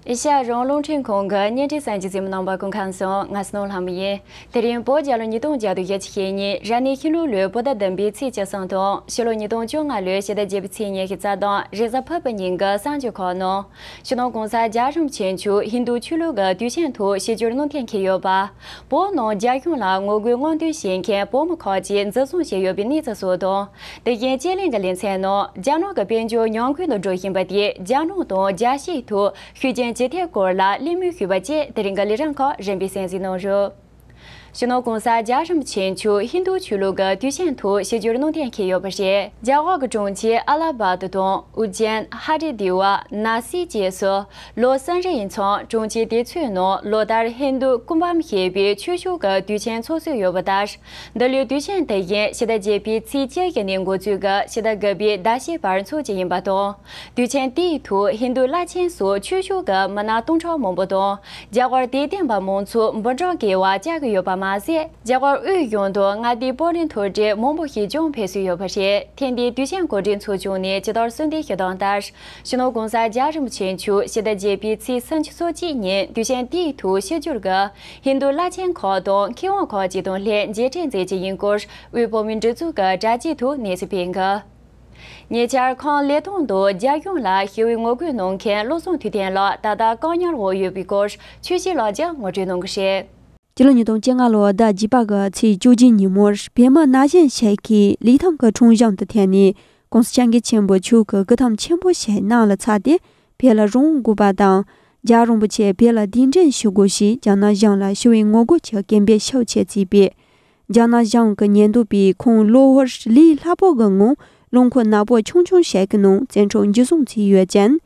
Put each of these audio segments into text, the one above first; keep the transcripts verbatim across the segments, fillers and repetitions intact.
ཨེ་ཤ་ཡ་རང་དབང་རླུང་འཕྲིན་ཁང་གི་བརྙན་འཕྲིན་གསར་འགྱུར་གཟིགས་མོ་རྣམ་པ་སྐུ་ཁམས་བཟང་། ང་སྣང་ལྷ་མོ་ཡིན། དེ་རིང་བོད་རྒྱལ་ལོ་ཉིས་སྟོང་བརྒྱ་དང་བཞི་བཅུ་ཞེ་གཉིས་རབ་གནས་ཤིང་ལུག་ལོའི་བོད་ཟླ་བདུན་པའི་ཚེས་བཅུ་གསུམ་དང་ཕྱི་ལོ་ཉིས་སྟོང་བཅོ་ལྔ་ལོའི་ཕྱི་ཟླ་བརྒྱད་པའི་ཚེས་ཉི་ཤུ་རྩ་དང་རེས་གཟའ་ཕུར་བུ་ཉིན་གྱི་གསར་འགྱུར་ཁག་ནང་། སྤྱི་ནོར་༸གོང་ས་རྒྱལ་བ་རིན་པོ་ཆེ་མཆོག་ཧིན་རྡུ་ཆོས་ལུགས་ཀྱི་དུས་ཆེན་ཐོག་ཆིབས་བསྒྱུར་གནང་གཏན་འཁེལ་ཡོད་པ། བོད་ནང་རྒྱ་གཞུང་ལ་ངོ་རྒོལ་དབང་བསྡུ་བྱེད་མཁན་བོད་མི་ཁག་ཅིག་འཛིན་བཟུང་བྱས་ཡོད་པའི་གནས་ཚུལ་སོགས་དང་། དེ་བཞིན་སྤྱི་གླིང་གི་ལེ་ཚན་ནང་རྒྱ་ནག་གི་དཔལ་འབྱོར་ཉམས་རྒུད་དུ་འགྲོ་བཞིན་པ་དེས་རྒྱ་ནག་དང་རྒྱལ་སྤྱིའི་ཐོག་ཤུགས་རྐྱེན་ཇི་ཐེབས་སྐོར་ལ་གླེང་མོལ་ཞུས་པ་བཅས་དེ་རིང་གི་ལས་རིམ་ཁག་རིམ་པས་གསན་གཟིགས་གནང་རོགས། སྤྱི་ནོར་༸གོང་ས་རྒྱལ་བ་རིན་པོ་ཆེ་མཆོག་ཧིན་རྡུ་ཆོས་ལུགས་ཀྱི་དུས་ཆེན་ཐོག་ཆིབས་བསྒྱུར་གནང་གཏན་འཁེལ་ཡོད་པ་རེད། རྒྱ་གར་གྱི་གྲོང་ཁྱེར་ཨ་ལ་ཧ་བཱད་དང་ཨུ་ཇན། ཧ་རི་དི་ཝ། ནཱ་སི་བཅས་སུ་ལོ་གསུམ་རིང་ཡིན་ཙང་། གྲོང་ཁྱེར་དེ་ཚོའི་ནང་ལོ་ལྟར་ཧིན་རྡུ་ཀུམ་བྷ་མ་ཞེས་པའི་ཆོས་ཕྱོགས་ཀྱི་དུས་ཆེན་འཚོགས་སྲོལ་ཡོད་པ་ལྟར། འདི་ལོའི་དུས་ཆེན་དེ་བཞིན་ཕྱི་ཟླ་བརྒྱད་པའི་ཚེས་བཅུ་བཞི་ནས་འགོ་བཙུགས་ཀྱིས་ཕྱི་ཟླ་དགུ་པའི་ཟླ་བཞི་བར་འཚོགས་རྒྱུ་ཡིན་པ་དང་། དུས་ཆེན་དེའི་ཐོག་ཧིན་རྡུ་བླ་ཆེན་སོགས་ཆོས་ཕྱོགས་ཀྱི་མི་སྣ་སྟོང་ཕྲག་མང་པོ་དང་། རྒྱ་གར་དད་ལྡན་པ་མང་ཚོགས་འབུམ་ཕྲག་བརྒལ་བ་བཅར་གྱི་ཡོད་པ་མ་ཟད། རྒྱ་གར་དབུས་གཞུང་དང་མངའ་སྡེའི་སྤོ་རིང་མཐོ་གྲས་མང་པོ་ཞིག་ཀྱང་ཕེབས་སྲོལ་ཡོད་པ་རེད། ཐེངས་འདིའི་དུས་ཆེན་གོ་སྒྲིག་ཚོགས་ཆུང་ནས་ཇི་ལྟར་གསོལ་འདེབས་ཞུས་དོན་ལྟར། སྤྱི་ནོར་༸གོང་ས་རྒྱལ་བ་རིན་པོ་ཆེ་མཆོག་ཕྱི་ཟླ་བརྒྱད་པའི་ཚེས་སུམ་ཅུ་སོ་གཅིག་ཉིན་དུས་ཆེན་དེའི་ཐོག་ཆིབས་བསྒྱུར་གྱིས་ཧིན་རྡུ་བླ་ཆེན་ཁག་དང་མཁས་དབང་ཁག་ཅིག་དང་ལྷན་མཇལ་འཕྲད་མཛད་རྒྱུ་ཡིན་སྐོར། དབུས་བོད་མིའི་སྒྲིག་འཛུགས་ཀྱི་དྲ་རྒྱའི་ཐོག་གནས་ཚུལ་སྤེལ་འགའ། ཉེ་ཆར་ཁམས་ལི་ཐང་དུ་རྒྱ་གཞུང་ལ་ཞི་བའི་ངོ་རྒོལ་གནང་མཁན་བློ་བཟང་ཐུབ་བསྟན་ལགས་ད་ལྟ་བཀག་ཉར་འོག་ཡོད་པའི་སྐོར་ཆོས་སྐྱིད་ལགས་ཀྱིས་ངོ་སྤྲོད་གནང་གི་རེད། སྤྱི་ལོ་ཉིས་སྟོང་བཅོ་ལྔ་ལོའི་ཟླ་བརྒྱད་པ་གི་ཚེས་བཅུ་གཅིག་ཉིན་མོར་བོད་མི་ན་གཞོན་ཞིག་གིས་ལི་ཐང་གི་ཁྲོམ་གཞུང་དུ་ཐད་ནས་༸གོང་ས་༸སྐྱབས་མགོན་ཆེན་པོ་མཆོག་གི་དགུ་ཐམ་ཆེན་པོ་ཞིག་གནམ་ལ་འཚར་ཏེ་བོད་ལ་རང་དབང་དགོས་པ་དང་། རྒྱལ་བ་རིན་པོ་ཆེ་བོད་ལ་གདན་འདྲེན་ཞུ་དགོས་ཞེས་རྒྱ་ནག་གཞུང་ལ་ཞི་བའི་ངོ་རྒོལ་གྱི་སྐད་འབོད་ཤུགས་ཆེ་བྱས་པས། རྒྱ་ནག་གཞུང་གི་ཉེན་རྟོག་པས་ཁོང་གློ་བུར་ལས་སླ་པོ་གི་ངང་རླངས་འཁོར་ནག་པོ་ཆུང་ཆུང་ཞིག་གི་ནང་བཙན་འཕྲོག་འཇུ་བཟུང་བྱས་ཡོད་ཅིང་།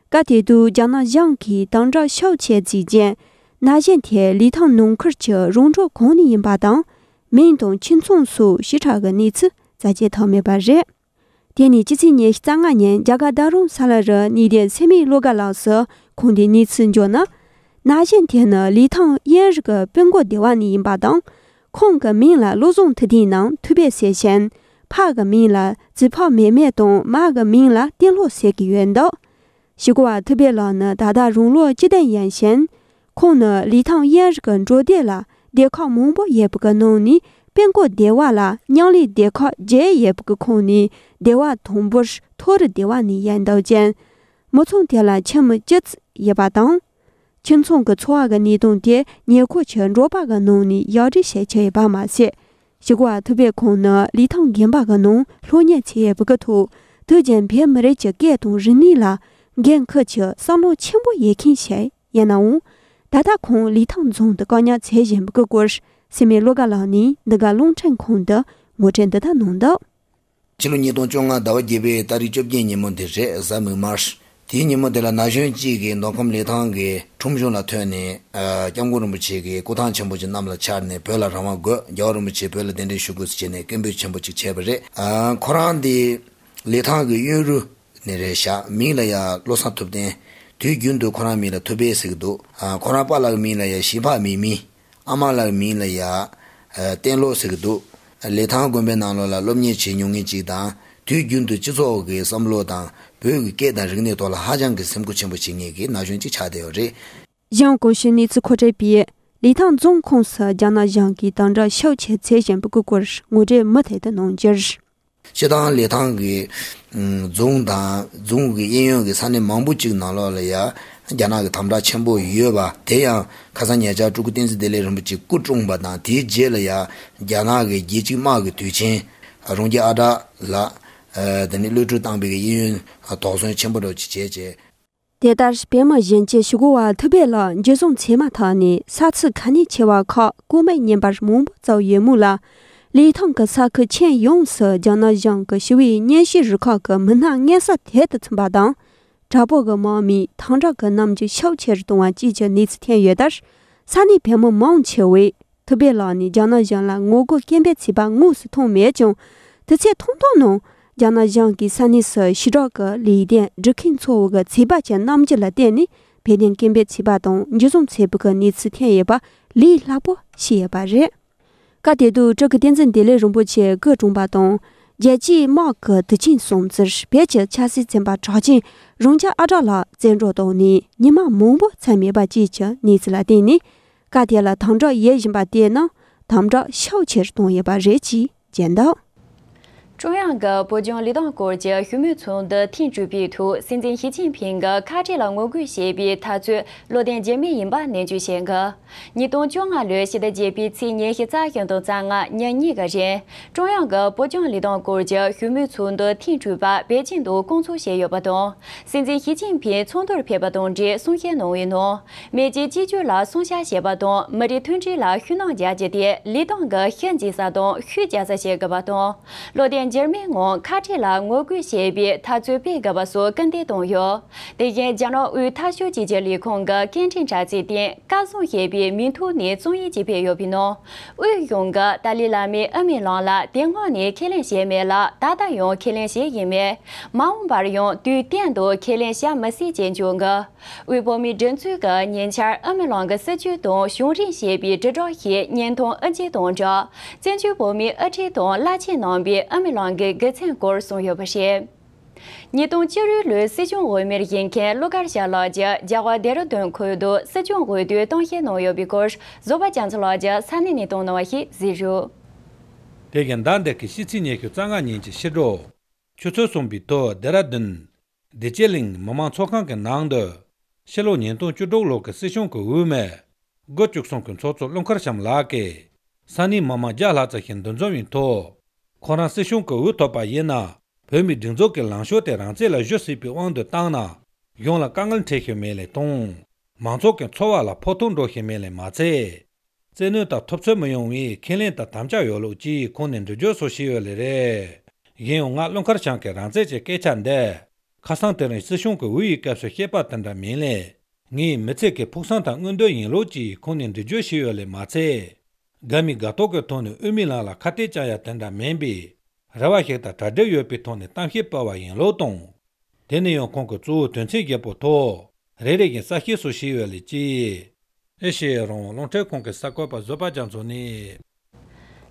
སྐབས་དེ་དུས་རྒྱ་ནག་གཞུང་གིས་དམ་དྲག་ཤུགས་ཆེ་བྱས་རྗེས། ན་གཞོན་དེ་ལི་ཐང་ནང་ཁུལ་གྱི་རོང་འབྲོག་གང་ནས་ཡིན་པ་དང་། མིང་དང་ཁྱིམ་ཚང་སོགས་ཞིབ་ཕྲ་གི་གནས་ཚུལ་རྩད་གཅོད་ཐུབ་མེད་པ་རེད། དེ་ནས་སྤྱི་ཚེས་ཉི་ཤུ་རྩ་ལྔ་ཉིན་རྒྱ་གར་རྡ་རམ་ས་ལ་རུ་གནས་བསྡད་སི་མེ་བློ་དགའ་ལགས་སུ་ཁོང་དེའི་གནས་ཚུལ་འབྱོར་ན། ན་གཞོན་དེ་ནི་ལི་ཐང་གཡས་རུ་གི་སྤུན་མགོ་སྡེ་བ་ནས་ཡིན་པ་དང་། ཁོང་གི་མིང་ལ་བློ་བཟང་ཐུབ་བསྟན་ནམ་ཐུབ་པས་ཟེར་ཞིང་། ཕ་གི་མིང་ལ་ཙི་ཕག་མེ་མེ་དང་མ་གི་མིང་ལ་བསྟན་ལོ་ཟེར་གྱི་ཡོད་འདུག་ཞི་གོ་བ་ཐུབ་པའི་ལགས་ནི་ད་ལྟ་རང་ལོ་བཅུ་བདུན་ཡིན་ཞིང་། ཁོང་ནི་ལི་ཐང་གཡས་རུ་གི་འབྲོག་སྡེ་ལ་སྡེ་ཁག་མང་པོ་ཡོད་པའི་ནང་ནས་སྤུན་མགོ་སྡེ་བ་ལ་མཉམ་ལས་སྡེ་ཁག་བརྒྱད་ཡོད་པའི་ཁོངས་ནས་སྡེ་བ་དང་པོར་མཐོ་རི་སྡེ་བ་ནས་ཡིན་འདུག་ཅིང་། མི་ཚང་དེ་ལ་ཁྱིམ་མི་བཅུ་ཙམ་ཡོད་པ་དང་། ཁྱིམ་ཚང་གི་འཚོ་བ་གི་གནས་སྟངས་དེ་ཉེ་འཁོར་གྱི་འབྲོག་པ་གི་ནང་ནས་ཡག་འདྲ་ཞིག་ཆགས་ཡོད་པ་མ་ཟད། ཞི་གོ་བ་ཐུབ་པའི་ཁོང་ནི་ལི་ཐང་དགོན་པ་གི་ནང་སློབ་གཉེར་བྱེད་ཡས་པའི་ཐོག་དུས་རྒྱུན་བོད་མི་རིགས་ཀྱི་སྐད་དང་རིག་གནས་ལ་འགན་འཁུར་གྱི་བསམ་བློ་ཆེན་པོ་ཡོད་མཁན་ཞིག་ཡིན་ནའང་། ད་ལྟ་ཁོང་ལི་ཐང་རྫོང་དུ་བཀག་ཉར་བྱེད་བཞིན་པའི་སྐོར་སི་མེ་བློ་དགའ་ལགས་ནས་འདི་ག་རླུང་འཕྲིན་ཁང་དུ་ངོ་སྤྲོད་འདི་ལྟར་གནང་འདུག་ཕྱི་ལོ་ཉིས་སྟོང་བཅོ་ལྔ་ཟླ་བ་བརྒྱད་པའི་ཏ་རིག་བཅོ་བརྒྱད་ཉིན་མོ་དེ་རེད། གཟའ་མིག་དམར། དེའི་ཉིན་མོ་དེ་ལ་ན་གཞོན་གཅིག་གིས་མདོ་ཁམས་ལི་ཐང་གི་ཁྲོམ་གཞུང་ལ་ཐོན་ནས། ཨ། སྐྱབས་མགོན་རིན་པོ་ཆེ་གི་སྐུ་ཐང་ཆེན་པོ་ཅིག་གནམ་ལ་འཕྱར་ནས་བོད་ལ་རང་དབང་དགོས། རྒྱལ་བ་རིན་པོ་ཆེ་བོད་ལ་གདན་འདྲེན་ཞུ་དགོས་ཟེར་བྱས་ནས་སྐད་འབོད་ཆེན་པོ་ཅིག་བྱས་པ་རེད། ཨ། ཁོ་རང་དེ་ལི་ཐང་གི་གཡོན་རུ་ནས་རེད་ཤག་མིང་ལ་ཡ་བློ་བཟང་ཐུབ་བསྟན། དུས་རྒྱུན་དུ་ཁོ་རང་མིང་ལ་ཐུབ་པས་ཟེར་གི་འདུག་ཨ། ཁོ་རང་པཱ་ལགས་མིང་ལ་ཡ་ཞི་ཕག་མེ་མེ། ཨ་མ་ལགས་མིང་ལ་ཡ། ཨ། བསྟན་ལོ་ཟེར་གི་འདུག་ལི་ཐང་དགོན་པའི་ནང་ལོགས་ལ་སློབ་གཉེར་བྱེད་མྱོང་མཁན་ཅིག་དང་། དུས་རྒྱུན་དུ་སྤྱི་ཚོགས་ཀྱི་བསམ་བློ་དང་བོད་ཀྱི་སྐད་དང་རིག་གནས་ཐོག་ལ་ཧ་ཅང་གི་སེམས་ཁུར་ཆེན་པོ་བྱེད་མཁན་གྱི་ན་གཞོན་ཅིག་ཆགས་བསྡད་ཡོད་རེད། གཞུང་གོང་ཞུས་གནས་ཚུལ་མཁོ་སྤྲོད་པས། ལི་ཐང་རྫོང་ཁོངས་སུ་རྒྱ་ནག་གཞུང་གིས་དམ་དྲག་ཤུགས་ཆེ་བྱེད་བཞིན་པའི་སྐོར་ངོ་སྤྲོད་མུ་མཐུད་དུ་གནང་རྒྱུར། སྤྱིར་བཏང་ལི་ཐང་གི་རྫོང་དང་རྫོང་གི་གཡས་གཡོན་གྱི་ས་གནས་མང་པོ་ཅིག་ནང་ལོགས་ལ་ཡ་རྒྱ་ནག་གི་དམ་དྲག་ཆེན་པོ་ཡོད་པ། དེ་ཡང་ཁ་སང་ཉེ་ཆར་སྤྲུལ་སྐུ་བསྟན་འཛིན་བདེ་ལེགས་རིན་པོ་ཆེ་སྐུ་གྲོངས་པ་དང་། དེའི་རྗེས་ལ་ཡ་རྒྱ་ནག་གི་རྒྱལ་གཅེས་དམག་གི་དུས་ཆེན། རང་རྒྱལ་ཨ་གྲགས་ལ། ཨ། དེ་ནས་གློད་བཀྲོལ་བཏང་པའི་གཡས་གཡོན་དོགས་ཟོན་ཆེན་པོ་འདྲ་ཅིག་བྱས་བྱས། དེ་ལྟར་བོད་མི་གཞོན་སྐྱེས་ཞི་གོ་བ་ཐུབ་པའི་ལགས་འཇུ་བཟུང་བྱས་མ་ཐག་ནས་ས་ཚིགས་གལ་གནད་ཆེ་བ་ཁག་བཀོད་མི་རྙིང་པ་མང་པོ་བཙུགས་ཡོད་མུས་ལ། ལི་ཐང་གི་ས་ཁུལ་ཁྱོན་ཡོངས་སུ་རྒྱ་ནག་གཞུང་གི་ཞི་བའི་གཉེན་སྒྲིག་རུ་ཁག་གི་མི་སྣ་མངོན་གསལ་དོད་དུ་ཕྱིན་པ་དང་། དྲག་པོ་གི་དམག་མིས་དམ་དྲག་གི་རྣམ་འགྱུར་ཤུགས་ཆེ་རུ་གཏོང་བ་བཅས་ཀྱི་གནས་ཚུལ་ཐོན་ཡོད་པར། ས་གནས་བོད་མི་མང་ཆེ་བས། ཐུབ་པའི་ལགས་ནས་རྒྱ་ནག་གཞུང་ལ་ངོ་རྒོལ་སྐད་འབོད་བྱས་པ་དངོས་སུ་མཐོང་མེད་ཀྱང་། དུས་ཚོད་ཐུང་ཐུང་ནང་རྒྱ་ནག་གཞུང་གིས་ས་གནས་སུ་ཞི་དྲག་གི་ལས་དོན་སྒྲུབ་མཁན་ཚོ་བོ་གི་ཚོད་དཔག་ཅན་རྣམ་འགྱུར་ལ་བརྟེན་ནས་བོད་དོན་སྐད་འབོད་བྱས་པ་དང་འཇུ་བཟུང་བྱས་པའི་གནས་ཚུལ་ཐོན་ཡོད་པ་ལས་སླ་པོ་ཞིག་ཡོད་པ་རེད། སྐབས་དེ་དུས་སྤྲུལ་སྐུ་བསྟན་འཛིན་བདེ་ལེགས་རིན་པོ་ཆེ་སྐུ་གྲོངས་པ་དང་ རྒྱལ་སྤྱིའི་དམག་གི་དུས་ཆེན་སྲུང་བརྩིར་བོད་ཀྱི་ཆབ་སྲིད་བཙོན་པ་གྲགས་ཅན་རང་ཅག་ཨ་གྲགས་ལགས་བཙོན་གྲོལ་བཏང་ནས་ཉི་མ་མང་པོ་ཚར་མེད་པ་བཅས་ཀྱི་གནས་ཚུལ་ལ་བརྟེན་ནས། སྐབས་དེ་ལ་དམ་དྲག་ཡོད་བཞིན་པ་དེ་རྣམས་དམ་དྲག་ཤུགས་ཆེར་བཏང་ཡོད་པ་རེད་ཅེས་བརྗོད་འདུག། ཀྲུང་དབྱང་གི་བོད་ལྗོངས་ལས་དོན་སྐོར་གྱི་བཞུགས་མོལ་ཚོགས་འདུ་ཐེངས་དྲུག་པའི་ཐོག་སྲིད་འཛིན་ཞི་ཅིན་ཕིང་གིས་ཁ་བྲལ་ལ་ངོ་རྒོལ་བྱེད་པའི་འཐབ་རྩོད་བློ་བརྟན་འགྱུར་མེད་ཡིན་པ་ནན་བརྗོད་བྱེད་འགོ། ཉིས་སྟོང་བཅོ་ལྔ་ལོའི་ཕྱི་ཟླ་བརྒྱད་པའི་ཚེས་ཉི་ཤུ་རྩ་གཅིག་དང་རྩ་ལྔ་ཉིན་གཉིས་ཀྱི་རིང་། ཀྲུང་དབྱང་གི་བོད་ལྗོངས་ལས་དོན་སྐོར་གྱི་བཞུགས་མོལ་ཚོགས་འདུ་ཐེངས་དྲུག་པ་པེ་ཅིང་དུ་བསྐོང་ཚོགས་བྱས་ཡོད་པ་དང་། སྲིད་འཛིན་ཞི་ཅིན་ཕིང་ཚོགས་འདུར་ཕེབས་པ་དང་འབྲེལ་གསུང་བཤད་གནང་བའི་ནང་། མེས་རྒྱལ་གཅིག་གྱུར་ལ་སྲུང་བརྩི་བྱེད་པ་དང་། མི་རིགས་མཐུན་སྒྲིལ་ལ་ཤུགས་སྣོན་རྒྱག་རྒྱུ་དེ་ལས་དོན་གྱི་གཞི་འཛིན་ས་དང་ཤུགས་རྒྱག་ས་བྱེད་དགོས་པ་དང་། བློ་བརྟན་འགྱུར་མེད་ངང་ཁ་བྲལ་ལ་ངོ་རྒོལ་བྱེད་པའི་འཐབ་རྩོད་སྤེལ་དགོས་པ་སོགས་སྐུལ་འདེད་བཏང་ཡོད། དེ་བཞིན་རྒྱ་ནག་དབུས་འཐབ་ཕྱོགས་གཅིག་གྱུར་ལས་ཁུངས་ཀྱི་སྐད་འཕྲིན་དྲ་ཚིགས་སྟེང་སྐལ་བཟང་ཞེས་པའི་མིང་ཐོག་ནས་རྩོམ་ཡིག་ཅིག་སྤེལ་ཡོད་པའི་ནང་། དབུས་གཞུང་གིས་ཏཱ་ལའི་བླ་མས་ཨ་མའི་ལམ་ལ་དེ་སྔོན་ནས་ཁས་ལེན་བྱས་མེད་ལ། ད་ལྟ་ཡང་ཁས་ལེན་བྱེད་ཀྱིན་མེད། མ་འོངས་པར་ཡང་དུས་གཏན་དུ་ཁས་ལེན་བྱ་མི་སྲིད་ཅེས་བརྗོད་འགོ། དབུས་བོད་མིའི་སྒྲིག་འཛུགས་ཀྱིས་ཉེ་ཆར་ཨ་མའི་ལམ་གྱི་སྲིད་བྱུས་དང་གཞུང་འབྲེལ་བྱས་པའི་དྲིལ་བསྒྲགས་ཤིག་བརྙན་ཐུང་དབུ་འབྱེད་དང་སྦྲགས། བཙན་བྱོལ་བོད་མིའི་དབུ་ཁྲིད་དང་བླ་ཆེན་རྣམ་པས་ཨ་མའི་ལམ་གྱི་དགེ་མཚན་སྐོར་གསུངས་ཡོད་པ་རེད། ཉིས་སྟོང་བཅུ་དྲུག་ལོའི་སྲིད་སྐྱོང་འོས་མིར་བཞེངས་མཁན་ཀླུ་མཁར་བྱམས་ལགས་ཀྱིས་རྒྱ་གར་ལྡེ་ར་ལྡུན་ཁུལ་དུ་སྲིད་སྐྱོང་འོས་བསྡུའི་གཏམ་བཤད་གནང་ཡོད་པའི་སྐོར། བཟོད་པ་རྒྱ་མཚོ་ལགས་ཀྱིས་ས་གནས་ནས་བཏང་གནང་བ་ཞིག་གཟིགས་རོགས། དེ་བཞིན་ཟླ་འདི་གའི་ཕྱི་ཚེས་ཉི་ཤུ་རྩ་ལྔ་ཉིན་གྱི་ཕྱི་དྲོ། ཆུ་ཚོད་གསུམ་པའི་ཐོག་ལྡེ་ར་ལྡུན། བདེ་སྐྱིད་གླིང་མི་མང་ཚོགས་ཁང་གི་ནང་དུ། ཕྱི་ལོ་ཉིས་སྟོང་བཅུ་དྲུག་ལོ་གི་སྲིད་སྐྱོང་གི་འོས་མི། དགུ་བཅུ་གསུམ་གྱི་ཚོགས་གཙོ་ཀླུ་མཁར་བྱམས་ལགས་ཀྱིས། ས་གནས་མི་མང་བརྒྱ་ལྷག་ཙམ་ཞིག་འདུ་འཛོམས་ཡིན་ཐོག་ཁོ་རང་སྲིད་སྐྱོང་གི་འོས་ཐོབ་པ་ཡིན་ན། བོད་མིའི་སྒྲིག་འཛུགས་ཀྱི་ལངས་ཕྱོགས་དེ་རང་བཙན་ལ་གཞི་བྱས་པའི་དབང་དུ་བཏང་ན། གཞུང་ལ་དཀའ་ངལ་འཕྲད་ཤེས་མེད་ལས་དང་། མང་ཚོགས་ཀྱི་འཚོ་བ་ལ་ཕོག་ཐུག་འགྲོ་ཤེས་མེད་ལས་མ་ཚད། བཙན་གནོན་དང་ཐུབ་ཚོད་མི་ཡོང་བའི་ཁས་ལེན་དང་དམ་བཅའ་ཡོད་ལུགས་ཀྱིས་ཁོང་ནས་འགྲེལ་བརྗོད་སོགས་བྱས་ཡོད་ལེ་རེད། གཞན་ཡང་ང་ཀླུ་མཁར་བྱམས་ཀྱི་རང་བཙན་གྱི་སྐད་ཆ་འདི། ཁ་སང་དེ་རིང་སྲིད་སྐྱོང་གི་འོས་ཡི་སྐབས་སུ་བཤད་པ་དེ་འདྲ་མིན་ལས། ངའི་མི་ཚེ་གི་ཕུགས་བསམ་དང་མངོན་འདོད་ཡིན་ལུགས་ཀྱིས་ཁོང་ནས་འགྲེལ་བརྗོད་བྱས་ཡོད་ལེ་མ་ཚད། དགའ་མི་དགའ་ཏོག་གི་ཐོག་ནས་དབུ་མའི་ལམ་ལ་ཁ་གཏད་བཅག་ཡ་དེ་འདྲ་མིན་པའི། རེ་བ་ཞིག་དང་གྲ་སྒྲིག་ཡོད་པའི་ཐོག་ནས་གཏམ་བཤད་སྤེལ་བ་ཡིན་ལུགས་དང་། དེ་ནས་ཡང་ཁོང་གིས་གཙོ་བོ་དོན་ཚན་བརྒྱད་པོ་ཐོག་རེ་རེ་བཞིན་གསལ་བཤད་སོགས་བྱས་ཡོད་ལེ་ཅི། ཨེ་ཤེ་ཡ་རང་དབང་རླུང་འཕྲིན་ཁང་གི་གསར་འགོད་པ་བཟོད་པ་རྒྱ་མཚོ་ནས།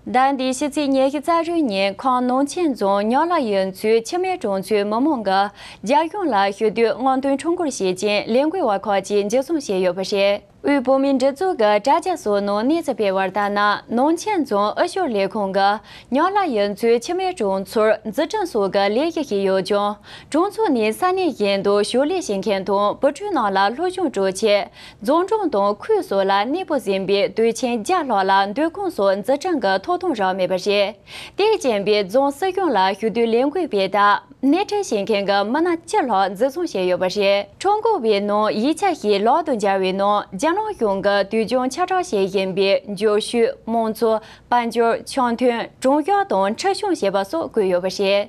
ཟླ་འདིའི་ཕྱི་ཚེས་ཉི་ཤུ་རྩ་དྲུག་ཉིན་ཁམས་ནང་ཆེན་རྫོང་ཉག་ལ་ཡུལ་ཚོའི་འཆི་མེད་གྲོང་ཚོའི་མི་མང་གིས་རྒྱ་གཞུང་ལ་ཞུ་གཏུག་དངོས་དོན་ཁྲོམ་སྐོར་བྱེད་ཀྱིན་ལས་འགུལ་བ་ཁག་ཅིག་འཇུ་བཟུང་བྱས་ཡོད་པ་རེད། དབུས་བོད་མིའི་སྒྲིག་འཛུགས་ཀྱི་དྲ་རྒྱ་སོགས་ནང་གནས་ཚུལ་སྤེལ་བར་ལྟར་ན། ནང་ཆེན་རྫོང་ཨུ་ཤོར་ལས་ཁུངས་ཀྱིས་ཉག་ལ་ཡུལ་ཚོའི་འཆི་མེད་གྲོང་ཚོར་འཛུགས་སྐྲུན་སོགས་ཀྱི་ལས་གཞི་ཞིག་ཡོད་ཀྱང་། གྲོང་ཚོ་ནས་ས་གནས་གཞན་དུ་ཞོར་ལས་བྱེད་མཁན་དང་བུ་ཕྲུག་རྣམས་ལ་སློབ་སྦྱོང་སྤྲོད་ཆེད། རྫོང་གྲོང་དང་ཁུལ་སོགས་ལ་གནས་སྤོ་ཟིན་པའི་དུས་ཆེན་བརྒྱ་ལྷག་ལ་སྡོད་ཁང་སོགས་འཛུགས་སྐྲུན་གྱི་ཐོབ་ཐང་རག་མེད་པ་རེད། དེས་རྐྱེན་པས་རྫོང་སྲིད་གཞུང་ལ་ཞུ་གཏུག་ལས་འགུལ་སྤེལ་སྟབས། སྣེ་ཁྲིད་བྱེད་མཁན་གྱི་མི་སྣ་བཅུ་ལྷག་འཛིན་བཟུང་བྱས་ཡོད་པ་རེད། ཁྲོམ་སྐོར་བའི་ནང་ཡིག་ཆ་ཞིག་ལག་ཏུ་འབྱོར་བའི་ནང་། རྒྱ་ནག་གཞུང་གིས་དུས་རྒྱུན་ཁྱབ་བསྒྲགས་བྱེད་བཞིན་པའི་འབྱོར་ཕྱུག་དམངས་འཚོ། དཔལ་འབྱོར། ཆང་འཐུང་། གྲོང་གཤགས་དང་ཁྲིམས་སྐྱོང་བྱས་པ་སོགས་བཀོད་ཡོད་པ་རེད།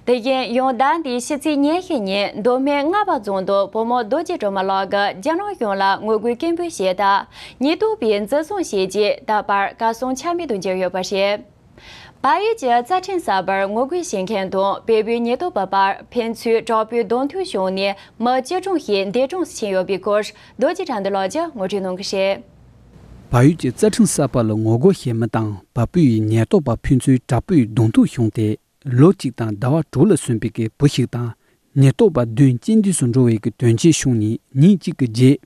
དེ་བཞིན་ཡང་ཟླ་འདིའི་ཕྱི་ཚེས་ཉི་ཤུ་ཉིན་མདོ་སྨད་རྔ་པ་རྫོང་དུ་བུ་མོ་རྡོ་རྗེ་སྒྲོལ་མ་ལགས་ཀྱིས་རྒྱ་ནག་གཞུང་ལ་ངོ་རྒོལ་སྐད་འབོད་བྱས་སྟབས། ཉེན་རྟོག་པས་འཛིན་བཟུང་བྱས་རྗེས་ད་བར་གར་སོང་ཆ་མེད་དུ་གྱུར་ཡོད་པ་རེད། བལ་ཡུལ་གྱི་རྩ་ཁྲིམས་གསར་པར་ངོ་རྒོལ་བྱེད་མཁན་དང་བལ་པོའི་ཉེན་རྟོག་པ་བར་ཕན་ཚུན་དྲག་པོའི་གདོང་ཐུག་བྱུང་ནས་མི་བཅུ་གྲངས་ཤིག་འདས་གྲོངས་སུ་ཕྱིན་ཡོད་པའི་སྐོར། རྡོ་རྗེ་དགྲ་འདུལ་ལགས་ཀྱིས་ངོ་སྤྲོད་གནང་གི་རེད། བལ་ཡུལ་གྱི་རྩ་ཁྲིམས་གསར་པ་ལ་ངོ་རྒོལ་བྱེད་མི་དང་བལ་པོའི་ཉེན་རྟོག་པ་ཕན་ཚུན་དྲག་པོའི་གདོང་ཐུག་བྱུང་སྟེ། ལོ་གཅིག་དང་ཟླ་བ་དྲུག་ལ་སོན་པའི་གི་བུ་ཞིག་དང་། ཉེན་རྟོག་པ་བདུན་རྐྱེན་འདས་སུ་འགྲོ་བའི་གི་དོན་རྐྱེན་བྱུང་ནས་ཉིན་གཅིག་གི་རྗེས།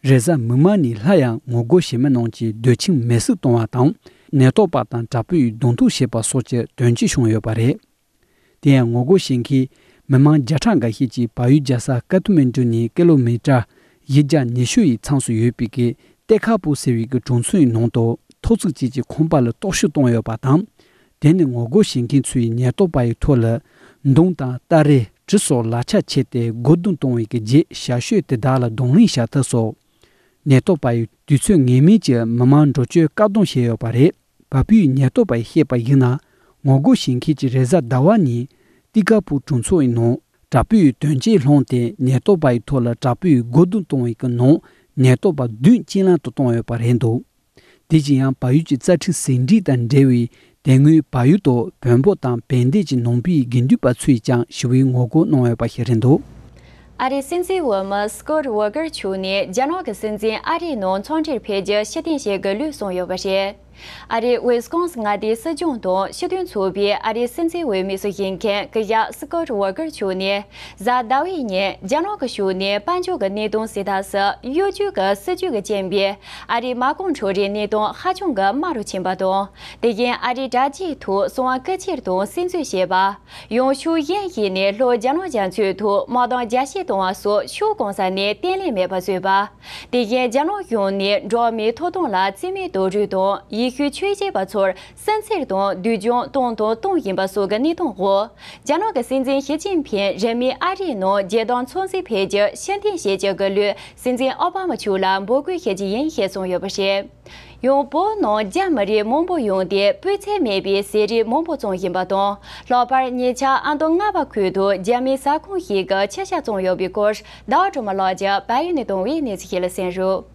རེས་གཟའ་མིག་དམར་ནས་སླར་ཡང་ངོ་རྒོལ་བྱེད་མི་རྣམས་ཀྱིས་སྡོད་ཁྱིམ་མེར་བསྲེགས་གཏོང་བ་དང་། ཉེན་རྟོག་པ་དང་དྲག་པོའི་གདོང་ཐུག་བྱེད་པ་སོགས་ཀྱི་དོན་རྐྱེན་བྱུང་ཡོད་པ་རེད། དེ་ཡང་ངོ་རྒོལ་བྱེད་མཁན་མི་མང་བརྒྱ་ཕྲག་འགའ་ཤས་ཀྱིས་བལ་ཡུལ་རྒྱལ་ས་ཀ་ཐ་མན་ཌུ་ནས་ཀི་ལོ་མི་ཊར་བཞི་བརྒྱ་ཉི་ཤུ་ཡི་མཚམས་སུ་ཡོད་པའི་གི་ཏེ་ཁ་པུ་ཟེར་བའི་གི་གྲོང་ཚོའི་ནང་དུ་ཐོག་བརྩེགས་བཅས་ཀྱི་ཁང་པ་ལ་སྟོབས་ཤུགས་བཏང་ཡོད་པ་དང་། དེ་ནི་ངོ་རྒོལ་བྱེད་མཁན་ཚོས་ཉེན་རྟོག་པ་ཡི་ཐོག་ལ་མདུང་དང་སྟ་རེ་གྲི་སོགས་ལག་ཆ་ཁྱེར་ཏེ་རྒོལ་རྡུང་གཏོང་བའི་གི་རྗེས་ཞར་ཤོད་དེ་དག་ལ་གདོང་ལེན་བྱ་ཐབས་སོགས། ཉེན་རྟོག་པ་ཡིས་དུས་ཚོད་ངེས་མེད་ཀྱི་མི་མང་འགྲོ་སྐྱོད་བཀག་སྡོམ་བྱས་ཡོད་པ་རེད། བལ་པོའི་ཉེན་རྟོག་པ་ཡིས་བཤད་པར་གཞིགས་ན། ངོ་རྒོལ་བྱེད་མཁན་གྱིས་རེས་གཟའ་ཟླ་བ་ཉིན་ཏི་ཀ་པུ་གྲོང་ཚོའི་ནང་དྲག་པོའི་དོན་རྐྱེན་བསླངས་ཏེ། ཉེན་རྟོག་པ་ཡི་ཐོག་ལ་དྲག་པོས་རྒོལ་རྡུང་གཏོང་བའི་གི་ནང་ཉེན་རྟོག་པ་བདུན་རྐྱེན་ལམ་དུ་བཏང་ཡོད་པ་རེད་འདུག། དེ་བཞིན་ཡང་བལ་ཡུལ་གྱི་རྩ་ཁྲིམས་ཟིན་བྲིས་དང་འབྲེལ་བའི་དེ་སྔོན་བལ་ཡུལ་དུ་བོན་པོ་དང་བན་དེ་གྱི་ནང་པའི་དགེ་འདུན་པ་ཚོས་ཀྱང་ཞི་བའི་ངོ་རྒོལ་གནང་ཡོད་པ་ཞིག་རེད་འདུག། ཨ་རིའི་སྲིད་འཛིན་འོས་མི་སི་ཀོད་ཝོ་ཀར་མཆོག་ནས་རྒྱ་ནག་གི་སྲིད་འཛིན་ཨ་རིའི་ནང་འཚམས་འདྲིར་ཕེབས་རྒྱུ་ཕྱིར་འཐེན་བྱེད་དགོས་ལུགས་གསུངས་ཡོད་པ་རེད། ཨ་རིའི་ཝི་སི་ཀོན་སི་མངའ་སྡེའི་སྲིད་གཞུང་དང་སྤྱི་མཐུན་ཚོགས་པའི་ཨ་རིའི་སྲིད་འཛིན་འོས་མི་སུ་ཡིན་མཁན་ཀི་ཡ་སི་ཀོ་ཊི་ཝོ་ཀར་མཆོག་ནས་གཟའ་ཟླ་བའི་ཉིན་རྒྱ་ནག་གི་ཕྱོགས་ནས་དཔལ་འབྱོར་གྱི་གནད་དོན་སེལ་ཐབས་སུ་གཡོ་ཇུས་ཀྱི་སྲིད་ཇུས་ཀྱིས་རྐྱེན་པས་ཨ་རིའི་མ་རྐང་ཁྲོམ་རའི་གནད་དོན་ཧ་ཅང་གི་དམའ་རུ་ཕྱིན་པ་དང་། དེ་བཞིན་ཨ་རིའི་དྲ་རྒྱའི་ཐོག་གསང་བ་གལ་ཆེར་དང་སིམ་འཛུལ་བྱས་པ། ཡང་ཕྱོགས་གཞན་ཞིག་ནས་ལྷོ་རྒྱ་ནག་རྒྱ་མཚོའི་ཐོག་དམག་དོན་རྒྱས་བཤད་གཏོང་བ་སོགས་ཕྱོགས་གང་ས་ནས་བརྟན་ལྷིང་མེད་པ་བཟོས་པ། དེ་བཞིན་རྒྱ་ནག་གཞུང་ནས་འགྲོ་བ་མིའི་ཐོབ་ཐང་ལ་བརྩི་མེད་གཏོང་རྒྱུ་དང་ཡེ་ཤུའི་ཆོས་བྱེད་པ་ཚོར་སུན་གཙེར་དང་སྡུག་སྦྱོང་གཏོང་དང་གཏོང་བཞིན་པ་སོགས་ཀྱི་གནས་སྟངས་འོག་རྒྱ་ནག་གི་སྲིད་འཛིན་ཞི་ཅིན་ཕིང་རིང་མིན་ཨ་རིའི་ནང་རྒྱལ་དར་ཚོན་རྩི་འཕེན་རྒྱུ་ཕྱིར་འཐེན་བྱེད་རྒྱུ་གི་ལུགས་སྲིད་འཛིན་ཨོ་བྷ་མ་མཆོག་ལ་འབོད་སྐུལ་བྱེད་རྒྱུ་ཡིན་ཞེས་གསུངས་ཡོད་པ་རེད། ཡང་བོད་ནང་རྒྱ་མི་རིགས་མང་པོ་ཡོང་སྟེ་སྤུས་ཚད་མེད་པའི་ཟས་རིགས་མང་པོ་བཙོང་བཞིན་པ་དང་། ལྷག་པར་ཉེ་ཆར་ཨ་མདོ་རྔ་པ་ཁུལ་དུ་རྒྱ་མིའི་ཟ་ཁང་ཞིག་གི་ཕྱི་ཤ་བཙོང་ཡོད་པའི་སྐོར་ཟླ་བ་སྒྲོལ་མ་ལགས་ཀྱིས་བལ་ཡུལ་ནས་བཏང་བའི་གནས་ཚུལ་ཞིག་ལ་གསན་རོགས།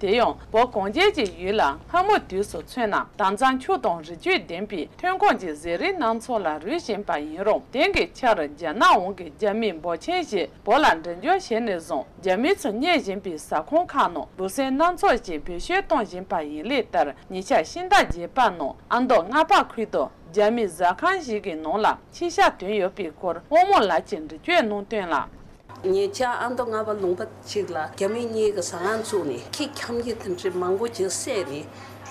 དེ་ཡང་བོད་གངས་ཅན་གྱི་ཡུལ་ལ་སྔ་མོ་དུས་སུ་མཚོན་ན་དྭངས་གཙང་ཆུ་དང་རི་ཆུའི་ལྡན་པའི་ཐོན་ཁུངས་ཀྱི་ཟས་རིགས་སྣ་ཚོགས་ལ་རོལ་བཞིན་པ་ཡིན་རུང་། དེང་གི་ཆར་རྒྱ་ནག་འོག་གི་རྒྱ་མི་འབོར་ཆེན་ཞིག་བོད་ལ་འགྲིམ་འཇུག་བྱས་ནས་བཟུང་རྒྱ་མི་ཚོས་གཉེར་བཞིན་པའི་ཟ་ཁང་ཁག་ནང་འབུ་སྲན་སྣ་ཚོགས་ཀྱིས་བེད་སྤྱོད་གཏོང་བཞིན་པ་ཡིན། ལས་ལྟར་ཉེ་ཆར་ཕྱི་ཟླ་བརྒྱད་པ་ནང་ཨ་མདོ་རྔ་པ་ཁུལ་དུ་རྒྱ་མིའི་ཟ་ཁང་ཞིག་གི་ནང་ལ་ཕྱི་ཤ་ཐོན་ཡོད་པའི་སྐོར་དབང་མོ་ལགས་ཀྱིས་འགྲེལ་བརྗོད་གནང་དོན་ལ། ཉེ་ཆར་ཨ་མདོ་རྔ་པ་ལུང་པ་གཅིག་ལ་རྒྱ་མི་གཉིས་ཀྱིས་ཟ་ཁང་བཙུགས་ནས་ཁྱི་འཁྱམ་ཁྱི་དེ་འདྲ་མང་པོ་ཅིག་བསད་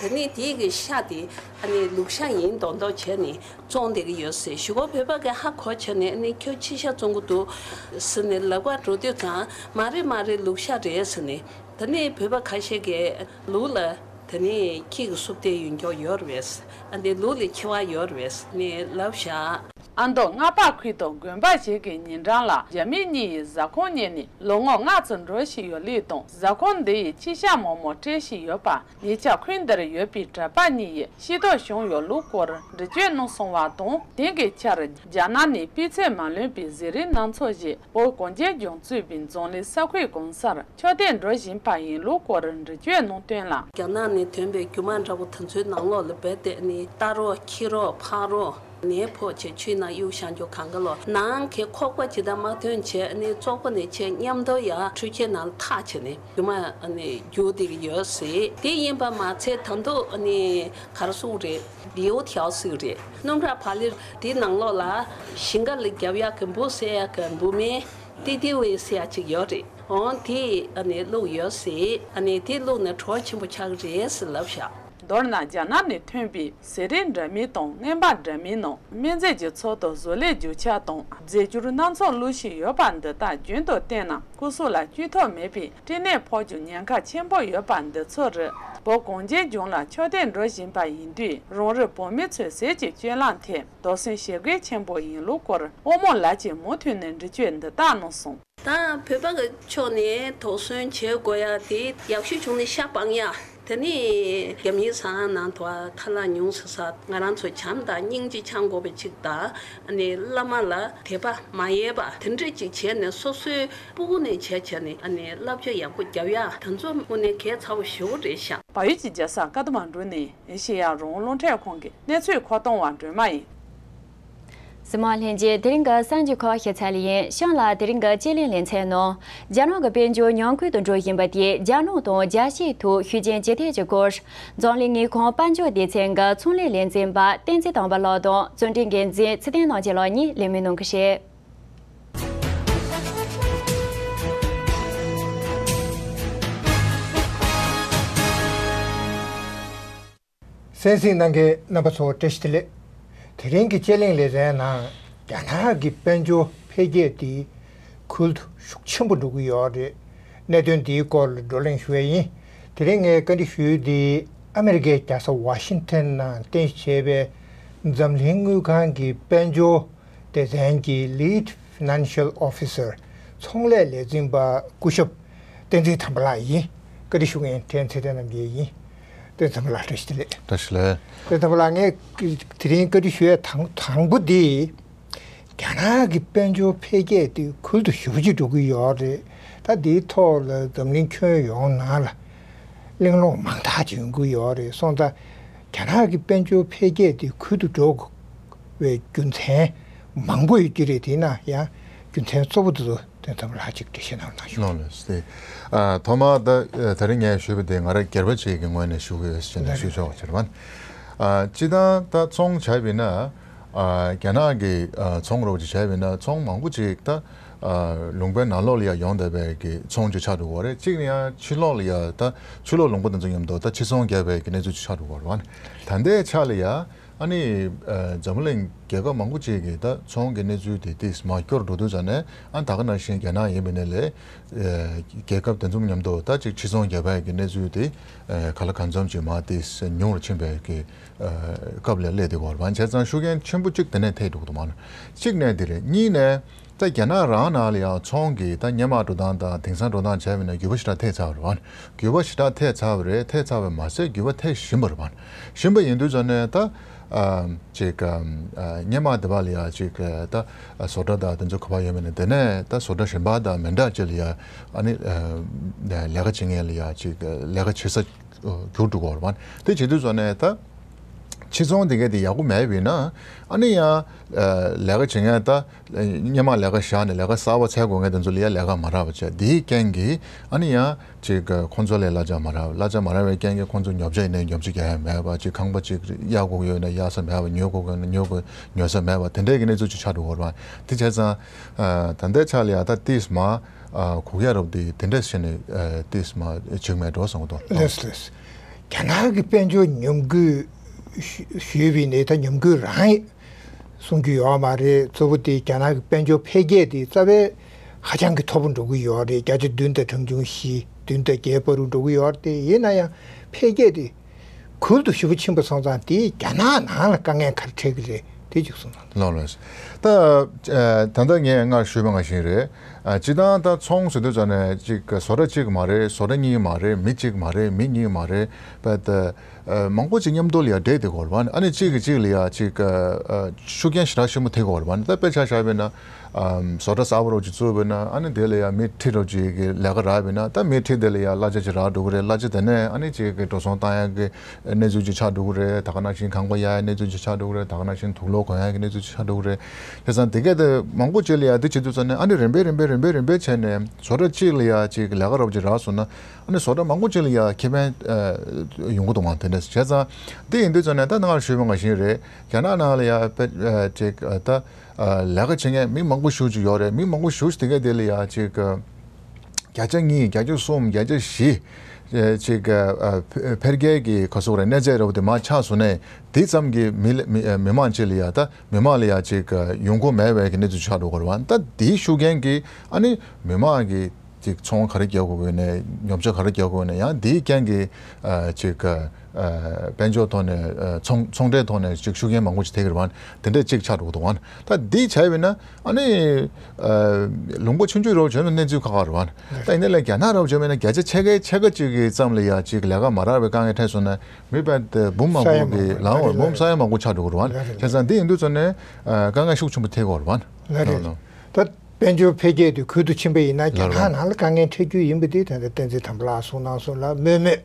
ནས། དེ་ནས་དེའི་གི་ཤ་དེ་ཨ་ནི་ལུག་ཤ་ཡིན་མདོག་མདོག་བྱས་ནས་བཙོང་བསྡད་ཀྱི་ཡོད་ཟེར། གཞུག་གུ་བོད་པ་གིས་ཧ་གོ་བྱས་ནས་ཨ་ནི་ཁྱོད་ཕྱི་ཤ་བཙོང་གི་འདུག་ཟེར་ནས་ལབ་ག་འགྲོ་དུས་ཙང་མ་རེད་མ་རེད་ལུག་ཤ་རེད་ཟེར་ནས། དེ་ནས་བོད་པ་ཁ་ཤས་ཀྱིས་ལུག་ལ་དེ་ནས་ཁྱི་གི་སུབ་ཏེ་ཡོད་མཁན་ཡོད་རེད་པས། ཨ་ནི་ལུག་ལས་ཁྱི་བ་ཡོད་རེད་པས་ནས་ལབ་བཞག་ཨ་མདོ་རྔ་པ་ཁུལ་དུ་དགོན་པ་ཞིག་གི་ཉེ་འགྲམ་ལ་རྒྱ་མི་གཉིས་ཡིས་ཟ་ཁང་གཉེར་ནས་ལོ་ངོ་ལྔ་ཙམ་འགྲོ་བཞིན་ཡོད་ལུགས་དང་། ཟ་ཁང་འདི་ཡི་ཕྱི་ཤ་མང་མང་སྤྲད་བཞིན་ཡོད་པ། ཉེ་ཆར་ཁུལ་འདིར་ཡོད་པའི་གྲྭ་པ་གཉིས་ཡིས་ཤེས་རྟོགས་བྱུང་ཡོད་ལུགས་སྐོར་འགྲེལ་བརྗོད་གནང་སོང་བ་དང་། དེང་གི་ཆར་རྒྱ་ནག་ནས་སྤུས་ཚད་མ་ལོན་པའི་ཟས་རིགས་སྣ་ཚོགས་ཤིག་བོད་གངས་ཅན་ལྗོངས་གཙོས་པའི་འཛམ་གླིང་ས་ཁུལ་གང་སར་ཁྱབ་གདལ་འགྲོ་བཞིན་པ་ཡིན་ལུགས་སྐོར་འགྲེལ་བརྗོད་གནང་དོན་ལ། རྒྱ་ནག་ནས་ཐོན་པའི་རྒྱུ་མ་འདྲ་པོ་དེ་ཚོའི་ནང་ལོགས་ལ་རྦད་དེ་ནི་ལྟ་རོགས་འཁྱེར་རོགས་ཕར་རོགས་ནས་ཕོག་བྱས་ཆུའི་ནང་གཡུག་བཞག་རྒྱུ་གང་ག་ལོ། ནང་གི་ཁོག་པ་ཇི་ལྟར་མ་ཐོན་བྱས་ནི་བཙོག་པ་ནས་བྱས་མཉམ་དུ་ཡར་འཕྲུལ་ཆས་ནང་ལ་འཐག་བྱས་ནས་རྒྱུ་མ་ནི་རྒྱུག་བསྡད་ཀྱི་ཡོད་ཟེར། དེ་ཡིན་པ་མ་ཚད་ད་དུང་ནི་ག་རེ་ཟེར་དགོས་རེད། ལིའུ་ཐའོ་ཟེར་གྱི་རེད། སྣུམ་ར་བག་ལེབ་དེའི་ནང་ལོགས་ལ་ཞིང་ཁ་ལ་རྒྱབ་ཡག་གི་འབུ་བསད་ཡག་གི་འབུ་སྨན་ཏི་ཏི་ཝེ་ཟེར་ཡག་ཅིག་ཡོད་རེད། འོང་དེ་ཨ་ནི་བླུགས་ཡོད་ཟེར། ཨ་ནི་དེ་བླུགས་ནས་གྲོད་ཆེན་པོ་ཆགས་ཀྱི་རེད་ཟེར་ལབ་བཞག་མདོར་ན་རྒྱ་ནག་ནས་ཐོན་པའི་ཟས་རིགས་འདྲ་མིན་དང་རྔན་པ་འདྲ་མིན་ནང་སྨན་རྫས་ཀྱི་ཚོགས་དང་བཟོ་ལས་རྒྱུ་ཆ་དང་རྫས་འགྱུར་སྣ་ཚོགས་བླུགས་བཞིན་ཡོད་པ་འདི་དག་རྒྱུན་དུ་བསྟེན་ན་སྐུ་གཟུགས་ལ་བཅོས་ཐབས་མེད་པའི་སྐྲན་ནད་ཕོག་རྒྱུ་ཉེན་ཁ་ཆེན་པོ་ཡོད་པ་འདི་ཚོ་རེད། བོད་གངས་ཅན་ལྗོངས་ལ་ཁྱབ་གདལ་འགྲོ་བཞིན་པ་ཡིན་དུས་རང་རེ་བོད་མི་ཚོའི་ཟས་ཀྱི་སྤྱོད་ལམ་ཐད་དོགས་ཟོན་བྱེད་དགོས་ཆེན་པོ་ཡིན་ལུགས་སྐོར་དབང་མོ་ལགས་ཀྱིས་མུ་མཐུད་ནས་འགྲེལ་བརྗོད་འདི་ལྟར་གནང་སོང་། ད་བོད་པ་གི་ཕྱོགས་ནས་དོགས་ཟོན་བྱེད་དགོས་ཡ་དེ་ཡག་ཤོས་བྱུང་ནས་ཤ་སྤང་ཡ། དེ་ནས་རྒྱ་མིའི་ཟ་ཁང་ནང་དུ་ཁ་ལག་ཉུང་ཟེར་ས་ང་རང་ཚོ་བྱམས་དང་སྙིང་རྗེ་འཆང་དགོས་པ་ཅིག་དང་། ཨ་ནི་བླ་མ་ལ་དད་པ་མ་ཡལ་བ་དེ་འདྲ་ཅིག་བྱས་ནས་སོ་སོའི་སྤུ་གུ་ནས་བྱས་བྱས་ནས་ཨ་ནི་བསླབ་བྱ་ཡག་པོ་རྒྱབ་ཡ་དེ་ཚོ་དངོས་གནས་གལ་ཚ་པོ་ཞེ་པོ་རེད་ཤག་བལ་ཡུལ་གྱི་རྒྱལ་ས་ཀ་ཐ་མན་གྲུ་ནས་ཨེ་ཤེ་ཡ་རང་དབང་རླུང་འཕྲིན་ཁང་གི་གནས་ཚུལ་མཁོ་གཏོང་བ་སྒྲོལ་མ་ཡིན། གཟིགས་མོ་ལྷན་རྒྱས། དེ་རིང་གི་གསར་འགྱུར་ཁག་ཞིབ་ཚགས་ལ་ཡིན། གཤམ་ལ་དེ་རིང་གི་དཔྱད་གླེང་ལེ་ཚན་ནང་རྒྱ་ནག་གི་དཔལ་འབྱོར་ཉམས་རྒུད་དུ་འགྲོ་བཞིན་པ་དེས་རྒྱ་ནག་དང་རྒྱལ་སྤྱིའི་ཐོག་ཤུགས་རྐྱེན་ཇི་ཐད་ཀྱི་སྐོར། འཛམ་གླིང་དངུལ་ཁང་དཔལ་འབྱོར་སྡེ་ཚན་གྱི་ཚོང་ལས་ལས་འཛིན་པ་བསྟན་འཛིན་དམ་པ་ལགས་དང་། གཙོ་འབྲེལ་འགན་འཛིན་ཚེ་བརྟན་རྣམ་རྒྱལ་ལགས་གཉིས་ལས་མི་གནང་གི་རེད། གསན་གཟིགས་གནང་མཁན་རྣམ་པ་ཚོ་བཀྲ་ཤིས་བདེ་ལེགས། དེ་རིང་གི་དཔྱད་གླེང་ལེ་ཚན་ནང་རྒྱ་ནག་གི་དཔལ་འབྱོར་འཕེལ་རྒྱས་དེ་ཁུལ་དུ་ཤུགས་ཆེན་པོ་འགྲོ་གི་ཡོད་རེད། གནད་དོན་དེའི་སྐོར་ལ་བགྲོ་གླེང་ཞུ་ཡས་ཡིན། དེ་རིང་ངས་བཀའ་འདྲི་ཞུ་ཡས་དེ་ཨ་མེ་རི་ཀའི་རྒྱལ་ས་ཝ་ཤིང་ཐན་ནང་རྟེན་གཞི་བྱས་པའི་འཛམ་གླིང་དངུལ་ཁང་གི་དཔལ་འབྱོར་སྡེ་ཚན་གྱི་Lead Financial Officer ཚོང་ལས་ལས་འཛིན་པ་སྐུ་ཞབས་བསྟན་འཛིན་དམ་པ་ལགས་ཡིན། བཀའ་འདྲི་ཞུ་མཁན་ཕྲན་ཚེ་བརྟན་རྣམ་རྒྱལ་ཡིན། བསྟན་འཛིན་དམ་པ་ལགས་བཀྲ་ཤིས་བདེ་ལེགས། བཀྲ་ཤིས་བདེ་ལེགས། བསྟན་འཛིན་དམ་པ་ལགས། ངས་དེ་རིང་བཀའ་འདྲི་ཞུ་ཡས་དང་དང་པོ་འདི། རྒྱ་ནག་གི་དཔལ་འབྱོར་འཕེལ་རྒྱས་དེ་ཁུལ་དུ་ཞེ་པོ་ཅིག་འགྲོ་གི་ཡོད་རེད། ད་འདིའི་ཐོག་ལ་འཛམ་གླིང་ཁྱོན་ཡོངས་ནང་ལ་གླེང་སློང་མང་དག་ཅིག་ཡོང་གི་ཡོད་རེད། སོང་ཙང་རྒྱ་ནག་གི་དཔལ་འབྱོར་འཕེལ་རྒྱས་དེ་ཁུལ་དུ་འགྲོ་བའི་རྒྱུ་མཚན་མང་པོ་ཡོད་ཀྱི་རེད། དེས་ན་ཡང་རྒྱུ་མཚན་གཙོ་བོ་དེ་ཚོ་ དེ་ཚོ་ལྷག་ཅིག་འགྲེལ་བཤད་གནང་རོགས་གནང་ཞུ། ལགས་ལགས་སེ། ཨ་ཐོག་མར་ད་ཨ་དེ་རིང་ངས་ཞུས་པ་དེ་ང་རང་སྒེར་པ་ཅིག་གི་ངོས་ནས་ཞུ་གི་ཡོད་ཟེར་ནས་ཞུ་ཆོག་པ་བྱེད་རོགས། ཨ་སྤྱིར་བཏང་ད་ཚོང་བྱས་པ་ཡིན་ན། ཨ་རྒྱ་ནག་གི་ཨ་ཚོང་རོགས་ཅིག་བྱས་པ་ཡིན་ན་ཚོང་མང་པོ་ཅིག་ད་ཨ་ལུང་པའི་ནང་ལོགས་ལ་ཡང་ཡོང་བསྡད་པའི་གི་ཚོང་ཅིག་ཆགས་འགྲོ་གི་ཡོད་རེད། གཅིག་ནི་ཡང་ཕྱི་ལོགས་ལ་ཡང་ད་ཕྱི་ལོགས་ལུང་པ་དེ་ཚོ་མཉམ་དུ་ད་ཕྱི་ཚོང་རྒྱག་པའི་གི་གནས་ཚུལ་ཅིག་ཆགས་འགྲོ་གི་ཡོད་རེད། ད་ལྟའི་ཆ་ལ་ཡང་ཨ་ནི་ཨ་འཛམ་བུ་གླིང་རྒྱལ་ཁབ་མང་པོ་ཅིག་གི་ད་ཚོང་གི་གནས་ཚུལ་དེ་ཏོག་ཙམ་མར་སྐྱོ་རུ་འགྲོ་དུས་ཙང་ནས། ཨ་ད་ག་ནང་བཞིན་རྒྱ་ནག་ཡིན་པ་ཡིན་ནའི་ལས་ཨ་རྒྱལ་ཁབ་དེ་ཚོ་མཉམ་དུ་ད་ཅིག་ཕྱི་ཚོང་རྒྱག་པའི་གི་གནས་ཚུལ་དེ་ཨ་གང་ལ་གང་འཚམ་ཅིག་མར་ཏོག་ཙམ་ཉུང་རུ་ཕྱིན་པའི་གི་ཨ་སྐབས་ལ་སླེབས་བསྡད་ཡོད་རེད་པ། བྱས་ཙང་ཤུགས་རྐྱེན་ཆེན་པོ་གཅིག་དེ་ནས་ཐེབས་འགྲོ་གི་འདུག་མ་གཏོགས། གཅིག་ནས་དེ་རེད། གཉིས་ནས་ད་རྒྱ་ནག་རང་ནང་ལ་ཡང་ཚོང་གི་ད་སྔོན་མ་འགྲོ་སྟངས་དང་དེང་སང་འགྲོ་སྟངས་བྱས་པ་ཡིན་ན་འགྱུར་བ་ཞེ་དྲག་ཐེབས་ཚར་བ་རེད་པ། འགྱུར་བ་ཞེ་དྲག་ཐེབས་ཚར་བ་རེད། ཐེབས་ཚར་བ་མ་ཟད་འགྱུར་བ་ཐེབས་བཞིན་པ་རེད་པ། བཞིན་པ་ཡིན་དུས་ཙང་ནས་ད་ཨ་ཅིག་ཨ་སྔོན་མ་དེ་བ་ལ་ཡང་ཅིག་ད་བཟོ་གྲྭ་དང་དེ་ཚོ་ག་པར་ཡོད་མེད་ནས། དེ་ནས་ད་བཟོ་གྲྭ་གཞན་པ་དང་མི་འདྲ་ཅིག་ལ་ཡང་ཨ་ནི་ཨ་ལས་ཀ་བྱེད་མཁན་ལ་ཡང་ཅིག་ལས་ཀ་བྱེད་ས་འགྱུར་འགྲོ་གི་ཡོད་རེད་པ། དེ་བྱེད་དུས་ཙང་ནས་ད་ཕྱི་ཚོང་དེ་གས་དེ་ཡག་པོ་མེད་པ་ཡིན་ན། ཨ་ནི་ཡང་ཨ་ལས་ཀ་བྱེད་མཁན་ད་སྔོན་མ་ལས་ཀ་བཞག་ནས་ལས་ཀ་གསར་པ་འཚོལ་དགོས་མཁན་དེ་ཚོ་ལ་ཡང་ལས་ཀ་མ་རག་པ་བྱས། དེའི་རྐྱེན་གྱིས་ཨ་ནི་ཡང་ཅིག་ཁོང་ཚོ་ལ་གླ་ཆ་མ་རག་གླ་ཆ་མ་རག་པའི་རྐྱེན་གྱིས་ཁོང་ཚོ་ཉོ་ཆ་ཡིན་ནའི་ཉོ་ཆ་རྒྱག་ཡ་མེད་པ། ཅིག་ཁང་པ་ཅིག་གཡར་དགོས་ཀྱི་ཡོད་ན་གཡར་ས་མེད་པ། ཉོ་དགོས་ཀྱི་ཡོད་ན་ཉོ་དགོས་ཉོ་ས་མེད་པ། དེ་འདྲའི་གི་གནས་ཚུལ་ཅིག་ཆགས་འགྲོ་གི་ཡོད་རེད་པ། དེ་བྱས་ཙང་ཨ་ད་ལྟའི་ཆ་ལ་ཡང་ད་ཏོག་ཙམ་མར་ཨ་གུག་ཡག་རབ་དེ་དེ་འདྲ་བྱས་ནས་ཨ་ཏོག་ཙམ་མར་བྱུང་མེད་འགྲོ་བསམ་གྱི་འདུག་ལགས་ལགས། རྒྱ་ནག་གི་དཔལ་འབྱོར་ཉམས་རྒུད་ཞུ་ཞུས་པ་ཡིན་ནའི་ད་ཉམས་རྒུད་རང་ཡིན་གསུང་རྒྱུ་ཡོད་མ་རེད། གཙོ་བོ་དེ་རྒྱ་ནག་གི་དཔལ་འབྱོར་འཕེལ་རྒྱས་དེ་རྩ་བའི་ཧ་ཅང་གི་མཐོ་པོ་འགྲོ་གི་ཡོད་རེད། བརྒྱ་ཆ་བདུན་དང་གྲངས་ཆུང་བཞི། བདུན་དང་བརྒྱད་བར་དུ་འགྲོ་གི་ཡོད་རེད། དེ་ཡིན་ན་ཡང་འཕེལ་རྒྱས་དེ་ཁུལ་དུ་ཞེ་པོ་ཕྱིན་པ་སོང་ཙང་དེས་རྒྱ་ནག་ནང་ལ་དཀའ་ངལ་ག་རེ་འཕྲད་ཀྱི་རེད། དེ་ཅིག་གསུངས་དང་། ལགས་ལགས། ད་ཨ་ད་ལྟ་ངས་སྔར་ཞུས་པ་ནང་བཞིན་རེད། ཨ་སྤྱིར་བཏང་ད་ཚོང་ཟེར་དུས་ཙང་ནས་ཅིག་བཟོ་གྲྭ་གཅིག་མ་རེད། བཟོ་གྲྭ་གཉིས་མ་རེད། མི་གཅིག་མ་རེད། མི་གཉིས་མ་རེད། བས་ད་ཨ་མང་པོ་ཅིག་མཉམ་དུ་ལ་ཡ་འདྲེས་བསྡད་ཡོད་རེད་པ། ཨ་ནི་གཅིག་གིས་གཅིག་ལ་ཡ་ཅིག་ཨ་ཤུགས་རྐྱེན་ཞེ་དྲག་ཆེན་པོ་ཐེབས་ཀྱི་ཡོད་རེད་པ། ཨ་ནི་ད་དཔེ་ཆ་བཞག་པ་ཡིན་ན། ཨམ་བཟོ་གྲྭ་གསར་པ་རོགས་ཅིག་བཙུགས་པ་ཡིན་ན། ཨ་ནི་དེ་ལ་ཡང་མི་ཁྲི་རོགས་ཅིག་གི་ལས་ཀ་རག་པ་ཡིན་ན། ད་མི་ཁྲི་དེ་ལ་ཡང་གླ་ཆ་ཅིག་རག་འགྲོ་གི་རེད། གླ་ཆ་དེ་ནས་ཨ་ནི་ཅིག་གི་འགྲོ་སོང་བཏང་ཡག་གི་གནས་ཚུལ་ཅིག་ཆགས་འགྲོ་གི་རེད། ད་ག་ནང་བཞིན་ཁང་པ་གཡར་ཡག་གནས་ཚུལ་ཅིག་ཆགས་འགྲོ་གི་རེད། ད་ག་ནང་བཞིན་དུག་ལོག་གོན་ཡག་གི་གནས་ཚུལ་ཅིག་ཆགས་འགྲོ་གི་རེད། བྱས་ཙང་དེ་གས་དེ་མང་པོ་ཅིག་ལ་ཡང་དེ་བྱེད་དུས་ཙང་ནས། ཨ་ནི་རིམ་པས་རིམ་པས་རིམ་པས་རིམ་པས་བྱས་ནས་བཟོ་གྲྭ་གཅིག་ལ་ཡང་ཅིག་ལས་ཀ་རོགས་ཅིག་རག་སོང་ན། ཨ་ནི་བཟོ་གྲྭ་མང་པོ་ཅིག་ལ་ཡང་ཁེ་ཕན་ཨ་ཡོང་གི་འདུག་མ་དེ་འདྲ། བྱས་ཙང་དེ་ཡིན་དུས་ཙང་ནས་ད་སྔར་ཞུས་པ་ནང་བཞིན་རེད། རྒྱ་ནག་ནང་ལ་ཡང་དཔེ་ཨ་ཅིག་ཨ་ད། ཨ་ལས་ཀ་བྱེད་མཁན་མི་མང་པོ་ཞེ་ཅིག་ཡོད་རེད། མི་མང་པོ་ཞེ་ཅིག་དེ་ག་དེ་ལ་ཡ་ཅིག་ཨ་བརྒྱ་ཆ་གཉིས། བརྒྱ་ཆ་གསུམ། བརྒྱ་ཆ་བཞི། ཨ་ཅིག་ཨ་འཕེལ་རྒྱས་ཀྱི་ག་ཟེར་དགོས་རེད། གནས་ཚད་འདྲ་བོ་དེ་མར་ཆག་སོང་ནས། དེ་ཙམ་གྱིས་མི་ལ་མི་ཨ་མི་མང་ཅིག་ལ་ཡ་ད་མི་མང་ལ་ཡ་ཅིག་ཨ་ཡོང་སྒོ་མེད་པའི་གི་གནས་ཚུལ་ཆགས་འགྲོ་གི་རེད་པ། ད་དེའི་ཤུགས་རྐྱེན་གྱིས་ཨ་ནི་མི་མང་གི་ཅིག་ཚོང་ག་རེ་རྒྱག་དགོས་ཀྱི་ཡོད་ནའི། ཉོ་ཆ་ག་རེ་རྒྱག་དགོས་ཡོད་ནའི། ཡང་དེའི་རྐྱེན་གྱིས་ཨ་ཅིག་ཨ་དཔལ་འབྱོར་ཐོག་ནས། ཨ་ཚོང་ཚོང་འབྲེལ་ཐོག་ནས་ཅིག་ཤུགས་རྐྱེན་མང་པོ་ཅིག་ཐེབས་ཀྱི་རེད་པ། དེ་འདྲས་ཅིག་ཆགས་འགྲོ་གི་འདུག་པ། ད་འདི་བྱས་པ་ཡིན་ན་ཨ་ནི་ཨ་ལུང་པ་ཆུང་ཆུང་རོགས་བྱས་ན་གནས་ཚུལ་ཁག་ཁག་རེད་པ། ད་ཡིན་ནའི་ལས་རྒྱ་ནག་རོགས་བྱས་པ་ཡིན་ན་བརྒྱ་ཆ་ཕྱེད་ཀའི་ཕྱེད་ཀ་ཅིག་གི་ཙམ་ལ་ཡ་ཅིག་ལས་ཀ་མ་རག་པའི་དཀའ་ངལ་འཕྲད་སོང་ན། མི་དཔེ་དེ་འབུམ་མང་པོ་གི་ལའང་འབུམ་ས་ཡ་མང་པོ་ཆགས་འགྲོ་གི་རེད་པ། བྱས་ཙང་འདི་ཡིན་དུས་ཙང་ནས་ཨ་དཀའ་ངལ་ཤུགས་ཆེན་པོ་ཐེབས་ཀྱི་ཡོད་རེད་པ། ལགས་རེད། ལགས། ད་དཔལ་འབྱོར་འཕེལ་རྒྱས་དེ་ཁུལ་དུ་ཕྱིན་པ་ཡིན་ན། རྒྱ་ནག་ནང་ལ་དཀའ་ངལ་འཕྲད་རྒྱུ་ཡིན་པ་དེ་ད་ལྟ་བསྟན་འཛིན་དམ་པ་ལགས་གསུངས་གནང་སོང་ལ་སྨོས་མོད།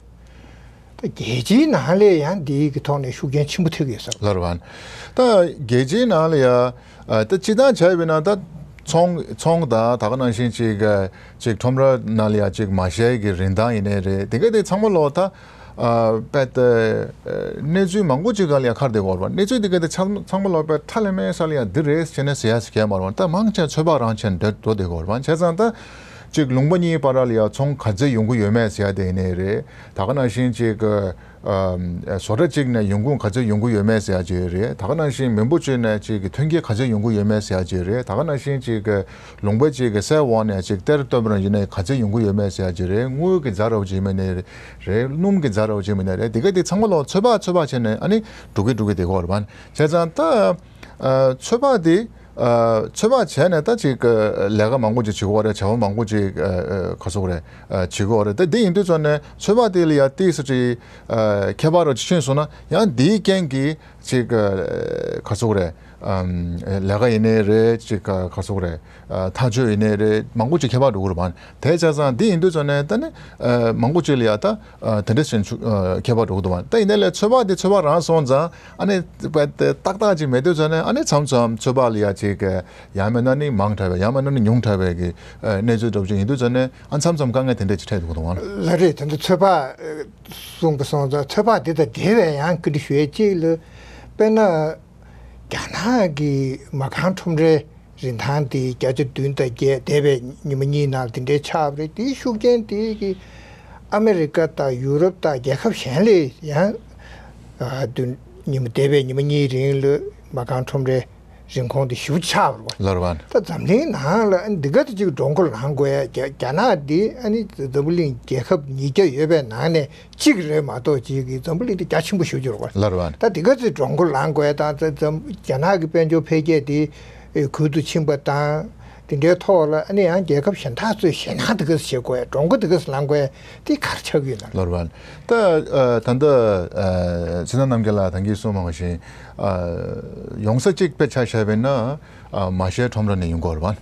ད་རྒྱལ་སྤྱིའི་ནང་ལ་ཡང་འདི་གི་ཐོག་ནས་ཤུགས་རྐྱེན་ཆེན་པོ་ཐེབས་ཡོད་ས་རེད། ལགས་རེད་པ། ད་རྒྱལ་སྤྱིའི་ནང་ལ་ཡ་ཨ་ད་སྤྱིར་བཏང་བྱས་པ་ཡིན་ན། ད་ཚོང་ཚོང་དང་ད་ག་ནང་བཞིན་ཅིག་ཅིག་ཁྲོམ་ར་ནང་ལ་ཡ་ཅིག་མ་ཤའི་གི་རིན་ཐང་ཡིན་ནའི་རེད། དེ་ག་དེ་ཚང་མ་ལོག་ད། ཨ་དཔེ་དེ་ཨ་གནས་ཚུལ་མང་པོ་ཅིག་སྒང་ལ་ཡ་ཁར་བསྡད་ཀྱི་ཡོད་རེད་པ། གནས་ཚུལ་དེ་ག་དེ་ཚང་ཚང་མ་ལོག་པའི་ཁྲ་ལམ་མེ་ས་ལ་ཡ་འདི་རེད་ཟེར་ནས་ཟེར་ཡ་ཟེར་མཁན་མ་རེད་པ། ད་མང་ཆེ་ཚོད་དཔག་རང་བྱས་ནས་འགྲོ་འགྲོ་བསྡད་ཀྱི་ཡོད་རེད་པ། བྱས་ཙང་ད་ཅིག་ལུང་པ་གཉིས་བར་ལ་ཡ་ཚོང་ག་ཚོད་ཡོང་གི་ཡོད་མེད་ཟེར་ཡ་དེ་ཡིན་ནའི་རེད། ད་ག་ནང་བཞིན་ཅིག་ཨ་བཟོ་གྲྭ་གཅིག་ནས་ཡོང་ཁུངས་ག་ཚོད་ཡོང་གི་ཡོད་མེད་ཟེར་ཡ་ཅིག་རེད། ད་ག་ནང་བཞིན་མི་འབོར་ཅིག་ནས་ཅིག་གི་ཐོན་སྐྱེད་ག་ཚོད་ཡོང་གི་ཡོད་མེད་ཟེར་ཡ་ཅིག་རེད། ད་ག་ནང་བཞིན་ཅིག་གི་ལུང་པ་ཅིག་གི་སའི་འོག་ནས་ཅིག་གཏེར་བཏོན་པ་ཡིན་ནའི་ག་ཚོད་ཡོང་གི་ཡོད་མེད་ཟེར་ཡ་ཅིག་རེད། དངུལ་གྱི་ཛ་འདྲ་བོ་ཅིག་ཡིན་ནའི་རེད། སྣུམ་གྱི་ཛ་འདྲ་བོ་ཅིག་ཡིན་ནའི་རེད། དེ་ག་དེ་ཚང་མ་ལོག་ཚོད་དཔག་ཚོད་དཔག་བྱས་ནས་ཨ་ནི་འགྲོ་གི་འགྲོ་གི་བསྡད་ཀྱི་ཡོད་རེད་པ། བྱས་ཙང་ད་ཨ་ཚོད་དཔག་དེ་ཨ་ཚོད་དཔག་བྱས་ནས་ད་ཅིག་ལས་ཀ་མང་པོ་ཅིག་བྱེད་ཀྱི་ཡོད་རེད། བྱ་བ་མང་པོ་ཅིག་ཨ་ཨ་ག་ཟེར་དགོས་རེད། ཨ་བྱེད་ཀྱི་ཡོད་རེད། ད་དེ་ཡིན་དུས་ཙང་ནས་ཚོད་དཔག་དེ་ལ་ཡ་ཏོག་ཙམ་ཅིག་ཨ་ཁྱད་པར་རོ་ཅིག་ཕྱིན་སོང་ན། ཡང་དེའི་རྐྱེན་གྱིས་ཅིག་ཨ་ག་ཟེར་དགོས་རེད། ཨམ་ལས་ཀ་ཡིན་ནའི་རེད། ཅིག་ག་ག་ཟེར་དགོས་རེད། ཨ་ཐག་གཅོད་ཡིན་ནའི་རེད། མང་པོ་ཅིག་ཁྱད་པར་འགྲོ་གི་རེད་པ། དེ་བྱས་ཙང་འདི་ཡིན་དུས་ཙང་ནས་ད་ནི་ཨ་མང་པོ་ཅིག་ལ་ཡ་ད་ཨ་དེ་འདྲ་ཞིག་ཨ་ཁྱད་པར་འགྲོ་གི་འདུག་པ། ད་ཡིན་ནའི་ལས་ཚོད་དཔག་དེ་ཚོད་དཔག་རང་སོང་ཙང་། ཨ་ནི་དཔེ་དེ་ཏག་ཏག་ཅིག་མེད་དུས་ཙང་ནས། ཨ་ནི་མཚམས་མཚམས་ཚོད་དཔག་ལ་ཡ་ ཅིག་ཡང་མིན་ན་ནི་མང་དྲགས་པའི་ཡང་མིན་ན་ནི་ཉུང་དྲགས་པའི་གི་གནས་ཚུལ་འདྲ་པོ་ཅིག་ཡིན་དུས་ཙང་ནས་ཨ་མཚམས་མཚམས་དཀའ་ངལ་དེ་འདྲ་ཅིག་འཕྲད་འདུག་གདོང་བ། ལགས་རེད། དེ་འདྲ་ཚོད་དཔག་གསུངས་པ་སོང་ཙང་ཚོད་དཔག་འདི་དང་འབྲེལ་བའི་ཡང་བཀའ་འདྲི་ཞུ་ཡས་གཅིག་ལ། དཔེར་ན། རྒྱ་ནག་གི་མ་རྐང་ཁྲོམ་རའི་རིན་ཐང་དེ་བརྒྱ་ཆ་བདུན་དང་བརྒྱད་འདས་པའི་ཉི་མ་གཉིས་ནང་དེ་འདྲའི་ཆགས་པ་རེད། དེའི་ཤུགས་རྐྱེན་དེ་གི་ཨ་མེ་རི་ཀ་དང་ཡུ་རོབ་དང་རྒྱལ་ཁབ་གཞན་ལས་ཡང་ཨ་བདུན་ཉི་མ་འདས་པའི་ཉི་མ་གཉིས་རིང་ལ་མ་རྐང་ཁྲོམ་རའི་རིན་གོང་དེ་ཞེ་པོ་ཆགས་པ་རེད་པ། ལར་བ། ད་འཛམ་གླིང་ནང་ལ་ཨ་ནི་འདི་ག་དེ་ཅིག་འགྲོ་མགོ་ལངས་དགོས་ཡ། རྒྱ་རྒྱ་ནག་འདི་ཨ་ནི་འཛམ་བུ་གླིང་རྒྱལ་ཁབ་ཉིས་བརྒྱ་ཡོད་པའི་ནང་ནས་གཅིག་རེད་མ་གཏོགས་ཅིག་གི་འཛམ་བུ་གླིང་འདི་རྒྱ་ཆེན་པོ་ཞེ་པོ་ཅིག་རེད་པ། ལར་བ། ད་འདི་ག་ཚོད་འགྲོ་མགོ་ལངས་དགོས་ཡ་དང་ད་འཛམ་རྒྱ་ནག་གི་དཔལ་འབྱོར་འཕེལ་རྒྱས་དེ་ཨེ་ཁུལ་དུ་ཕྱིན་པ་དང་དེ་འདྲའི་ཐོག་ལ་ཨ་ནི་ཡང་རྒྱལ་ཁབ་གཞན་དག་ཚོས་ཞེད་སྣང་དེ་ག་ཚོད་བྱེད་དགོས་ཡ། འགྲོ་མགོ་དེ་ག་ཚོད་ལངས་དགོས་ཡ་དེ་ག་རེ་ཆགས་ཀྱི་ཡོད་ན། ལར་བ། ད་ཨ་ད་ལྟ་ཨ་ཚེ་བརྟན་རྣམ་རྒྱལ་ལགས་ད་གིན་གསུངས་པ་ནང་བཞིན་ཨ་ཡོང་ས་གཅིག་དཔེ་ཆ་བཞག་པ་ཡིན་ན་ཨ་མ་ཤའི་ཁྲོམ་ར་ནས་ཡོང་གི་ཡོད་རེད་པ།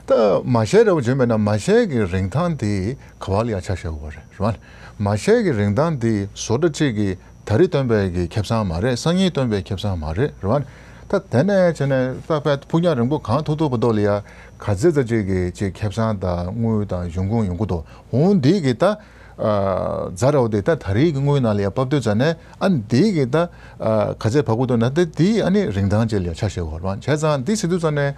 ད་མ་ཤའི་འདྲ་པོ་བྱུང་བ་ཡིན་ན་མ་ཤའི་གི་རིན་ཐང་དེ་ག་པ་ལ་ཡ་ཆ་བཞག་གི་ཡོད་རེད། རེད་པ། མ་ཤའི་གི་རིན་ཐང་འདི་བཟོ་གྲྭ་གཅིག་གིས་ད་རེས་བཏོན་པའི་གི་ཁེ་བཟང་མ་རེད། སང་ཉིན་བཏོན་པའི་ཁེ་བཟང་མ་རེད། རེད་པ། ད་དེ་ནས་བྱས་ནས་ད་དཔེ་ཕུགས་ཉག་རིང་པོ་གང་ཐུབ་ཐུབ་བར་དུ་ལ་ཡ་ག་ཚད་ཙམ་ཅིག་གི་ཅིག་ཁེ་བཟང་དང་དངུལ་དང་ཡོང་ཁུངས་ཡོང་གི་འདུག་འོང་འདི་གི་ད་ཨ་ཛ་ར་བ་དེ་ད་ད་རེས་ཀྱི་དངུལ་ནང་ལ་ཡ་ཕབ་དུས་ཙང་ནས་ཨ་འདི་གི་ད་ཨ་ག་ཚད་བབས་ཀྱི་འདུག་ན་ད་འདི་ཨ་ནི་རིན་ཐང་ཅིག་ལ་ཡ་ཆ་བཞག་གི་ཡོད་རེད་པ། བྱས་ཙང་འདི་ཟེར་དུས་ཙང་ནས་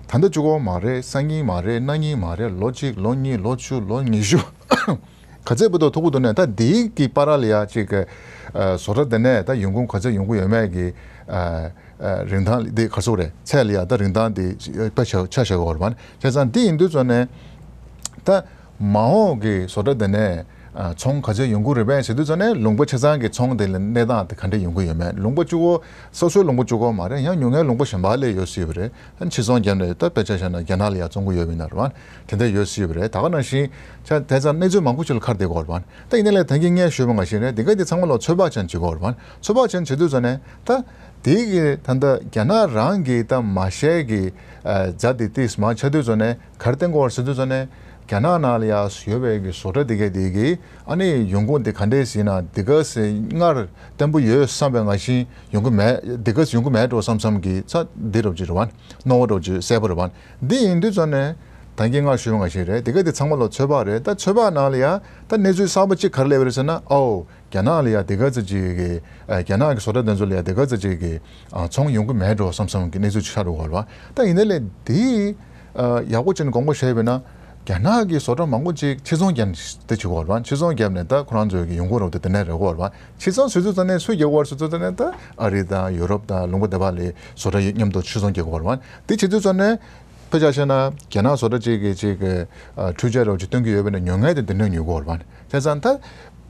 ད་ལྟ་གཅིག་པོ་མ་རེད། སང་ཉིན་མ་རེད། གནངས་ཉིན་མ་རེད། ལོ་གཅིག་ལོ་གཉིས་ལོ་བཅུ་ལོ་ཉི་ཤུ། ག་ཚད་བར་དུ་ཐུག་གི་འདུག་ན་ད་འདིའི་གི་བར་ལ་ཡ་ཅིག་ཨ་བཟོ་གྲྭ་དེ་ནས་ད་ཡོང་ཁུངས་ག་ཚད་ཡོང་གི་ཡོད་མེད་ཀྱི་ཨ་ཨ་རིན་ཐང་འདི་ག་ཚོད་རེད། ཚད་ལ་ཡ་ད་རིན་ཐང་འདི་དཔེ་ཆ་ཆ་བཞག་གི་ཡོད་རེད་པ། བྱས་ཙང་འདི་ཡིན་དུས་ཙང་ནས་ད་མ་འོངས་ཀྱི་བཟོ་གྲྭ་དེ་ནས་ཨ་ཚོང་ག་ཚད་ཡོང་གི་རེད་པས་ཟེར་དུས་ཙང་ནས་ལུང་པ་ཆ་ཚང་གི་ཚོང་དེ་ལ་གནས་སྟངས་དེ་ག་འདྲ་ཡོང་གི་ཡོད་མེད། ལུང་པ་གཅིག་པོ་སོ་སོའི་ལུང་པ་གཅིག་པོ་མ་རེད། ཡང་ཉུང་མཐའི་ལུང་པ་གཞན་པ་ལ་ཡོད་སྲིད་པ་རེད། ཕྱིར་ཚོང་བརྒྱབ་ནས་ད་དཔེ་ཆ་བཞག་ན་རྒྱ་ནག་ལ་ཡ་བཙོང་གི་ཡོད་པ་ཡིན་ན་རེད་པ། དེ་འདྲ་ཡོད་སྲིད་པ་རེད། ད་ག་ནང་བཞིན་ཆ་དེ་ཙང་གནས་ཚུལ་མང་པོ་ཞིག་ལ་ཁ་གཏད་དགོས་རེད་པ། ད་ཡིན་ནའི་ལས་ད་གིན་ངས་ཞུས་པ་ནང་བཞིན་རེད། འདི་ག་དེ་ཚང་མ་ལ་ཚོད་དཔག་ཅན་བྱེད་དགོས་རེད་པ། ཚོད་དཔག་ཅན་བྱེད་དུས་ཙང་ནས་ད་དེ་གི་ད་ལྟ་རྒྱ་ནག་རང་གི་ད་མ་ཤའི་གི་ཨ་རྫ་དེ་ཏིས་མ་ཆ་དུས་ཙང་ནས་ག་རེ་བསྟན་དགོས་རེད་ཟེར་དུས་ཙང་ནས་རྒྱ་ནག་ནང་ལ་ཡ་ཡོད་པའི་གི་བཟོ་གྲྭ་དེ་གའི་དེ་གི་ཨ་ནི་ཡོང་ཁུངས་དེ་ག་འདྲས་ཟེར་ན་དེ་ག་སེ་སྔར་བརྟན་པོ་ཡོད་བསམ་པའི་ནང་བཞིན་ཡོང་གི་མེད། དེ་ག་སེ་ཡོང་གི་མེད་འགྲོ་བསམ་བསམ་གི་ཚ་འདི་རབ་ཅིག་རེད་པ། རྣོ་བ་འགྲོ་ཅིག་གསལ་པོ་རེད་པ། འདི་ཡིན་དུས་ཙང་ནས་ད་གིན་ང་ཞུས་པ་ནང་བཞིན་རེད། དེ་ག་དེ་ཚང་མ་ལ་ཚོད་དཔག་རེད། ད་ཚོད་དཔག་ནང་ལ་ཡ་ད་གནས་ཚུལ་གསར་པ་གཅིག་ག་རེ་སླེབས་རེད་ཟེར་ན་ཨའོ་རྒྱ་ནག་ལ་ཡ་དེ་ག་ཚོད་ཅིག་གི་ཨ་རྒྱ་ནག་གི་བཟོ་གྲྭ་དེ་ཚོ་ལ་ཡ་དེ་ག་ཚོད་ཅིག་གི་ཨ་ཚོང་ཡོང་གི་མེད་འགྲོ་བསམ་བསམ་གི་གནས་ཚུལ་ཅིག་ཆགས་འགྲོ་གི་རེད་པ། ད་ཡིན་ནའི་ལས་འདི་ཨ་ཡག་པོ་བྱས་ནས་དགོངས་པ་བཞེས་པ་ཡིན་ན་རྒྱ་ནག་གི་བཟོ་གྲྭ་མང་པོ་ཅིག་ཕྱིར་ཚོང་རྒྱག་ནས་དེ་བྱེད་ཀྱི་ཡོད་རེད་པ། ཕྱིར་ཚོང་བརྒྱབ་ནས་ད་ཁོ་རང་ཚོའི་གི་ཡོང་སྒོ་རོགས་དེ་དེ་ནས་རེག་གི་ཡོད་རེད་པ། ཕྱིར་ཚོང་ཟེར་དུས་ཙང་ནས་སུས་རྒྱག་གི་ཡོད་རེད་ཟེར་དུས་ཙང་ནས་ད་ཨ་རི་དང་ཡུ་རོབ་དང་ལུང་པ་དེ་པ་ལས་བཟོ་གྲྭ་མཉམ་དུ་ཕྱིར་ཚོང་རྒྱག་གི་ཡོད་རེད་པ། དེ་བྱེད་དུས་ཙང་ནས་དཔེ་ཆ་བཞག་ན་རྒྱ་ནག་བཟོ་གྲྭ་གཅིག་གིས་གཅིག་གི་ཨ་འཕྲུལ་ཆས་རོགས་ཅིག་སྟོན་གྱི་ཡོད་པ་ན་ཉོ་མཁན་དེ་འདི་འདྲ་ཉོ་གི་ཡོད་རེད་པ། བྱས་ཙང་ད་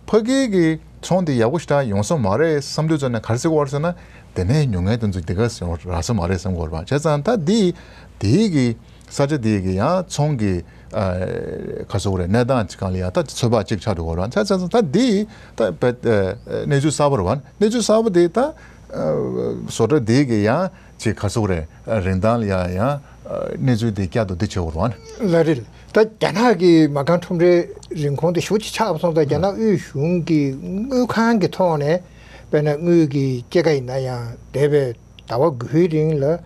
ཕ་གི་གི་ཚོང་དེ་ཡག་པོ་ཞེ་དྲག་ཡོང་ས་མ་རེད་བསམ་དུས་ཙང་ནས་ག་རེ་ཟེར་གྱི་ཡོད་རེད་ཟེར་ན་དེ་ནས་ཉོ་མཁན་དེ་ཚོ་དེ་ག་ཡོང་རག་ས་མ་རེད་བསམ་གྱི་ཡོད་རེད་པ། བྱས་ཙང་ད་འདི་དེའི་གི་ས་ཆ་དེ་གི་ཡང་ཚོང་གི་ཨ་ག་རེ་ཟེར་དགོས་རེད། གནས་སྟངས་ཅིག་སྒང་ལ་ཡང་ད་ཚོད་དཔག་ཅིག་ཆགས་འགྲོ་གི་རེད། ད་ཆ་ཚང་ད་འདི་ད་བེད་གནས་ཚུལ་གསར་པ་རེད་པ། གནས་ཚུལ་གསར་པ་དེ་ད་བཟོ་གྲྭ་དེ་གི་ཡང་ཅིག་ག་རེ་ཟེར་དགོས་རེད། རིན་ཐང་ལ་ཡང་ཡང་གནས་ཚུལ་དེ་བསྐྱར་དུ་འདི་བྱེད་དགོས་རེད་པ། ལགས་རེད། ད་རྒྱ་ནག་གི་མ་རྐང་ཁྲོམ་རའི་རིན་གོང་དེ་ཞེ་པོ་ཅིག་ཆག་པ་སོང་ཙང་རྒྱ་ནག་དབུས་གཞུང་གི་དངུལ་ཁང་གི་ཐོག་ནས་དཔེར་ན་དངུལ་གྱི་སྐྱེད་ཀ་ཡིན་ན་ཡང་འདས་པའི་ཟླ་བ་དགུའི་རིང་ལ་